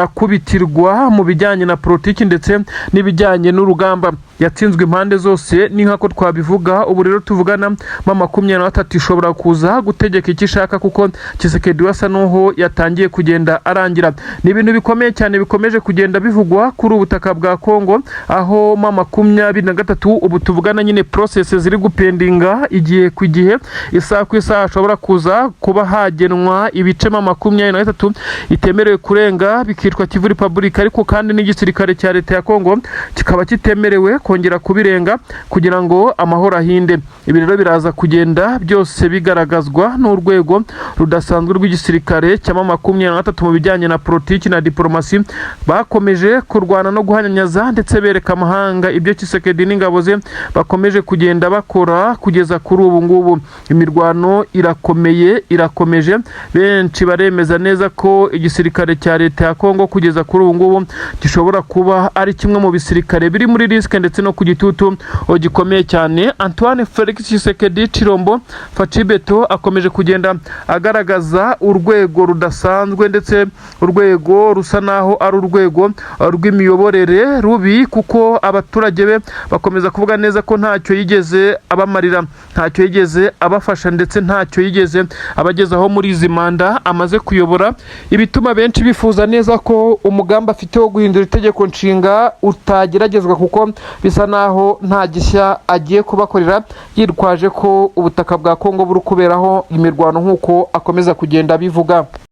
akubitirwa mu bijyanye na politiki ndetse n'ibijyanye n'urugamba. Yatsinzwe impande zose, ni nk'ako twabivuga. Ubu rero tuvugana, M23 ishobora kuza gutegeka icyo ishaka, kuko Tshisekedi we asa n'uho yatangiye kugenda arangira. Ni ibintu bikomeye cyane bikomeje kugenda bivugwa kuri ubu butaka bwa Kongo, aho M23 ubu tuvugana nyine process ziri gupendinga igihe ku gihe, isaha ku isaha hashobora kuza kuba hagenwa ibice M23 itemerewe kurenga, bikitwa Kivu Republic, ariko kandi n'igisirikare cya leta ya Kongo kikaba kitemerewe kongera kubirenga kugira ngo amahoro ahinde. Ibi rero biraza kugenda byose bigaragazwa n'urwego rudasanzwe rw'igisirikare cya M23 mu bijyanye na politiki na diplomasi. Bakomeje kurwana no guhanyanyaza ndetse bereka amahanga ibyo Tshisekedi n'ingabo ze bakomeje kugenda bakora kugeza kuri ubu ngubu. Imirwano irakomeye, irakomeje. Benshi baremeza neza ko igisirikare cya leta ya Kongo kugeza kuri ubu ngubu gishobora kuba ari kimwe mu bisirikare biri muri risque ndetse no ku gitutu gikomeye cyane. Antoine Felix Tshisekedi Tshilombo Fatshi Béton akomeje kugenda agaragaza urwego rudasanzwe, ndetse urwego rusa naho ari urwego rw'imiyoborere rubi, kuko abaturage be bakomeza kuvuga neza ko ntacyo yigeze abamarira, ntacyo yigeze abafasha, ndetse ntacyo yigeze abagezaho muri izi manda amaze kuyobora, ibituma benshi bifuza neza ko umugambi afite wo guhindura itegeko nshinga utageragezwa, kuko bisa naho nta gishya agiye kubakorera, yitwaje ko ubutaka bwa Kongo buri kuberaho imirwano nk'uko akomeza kugenda abivuga.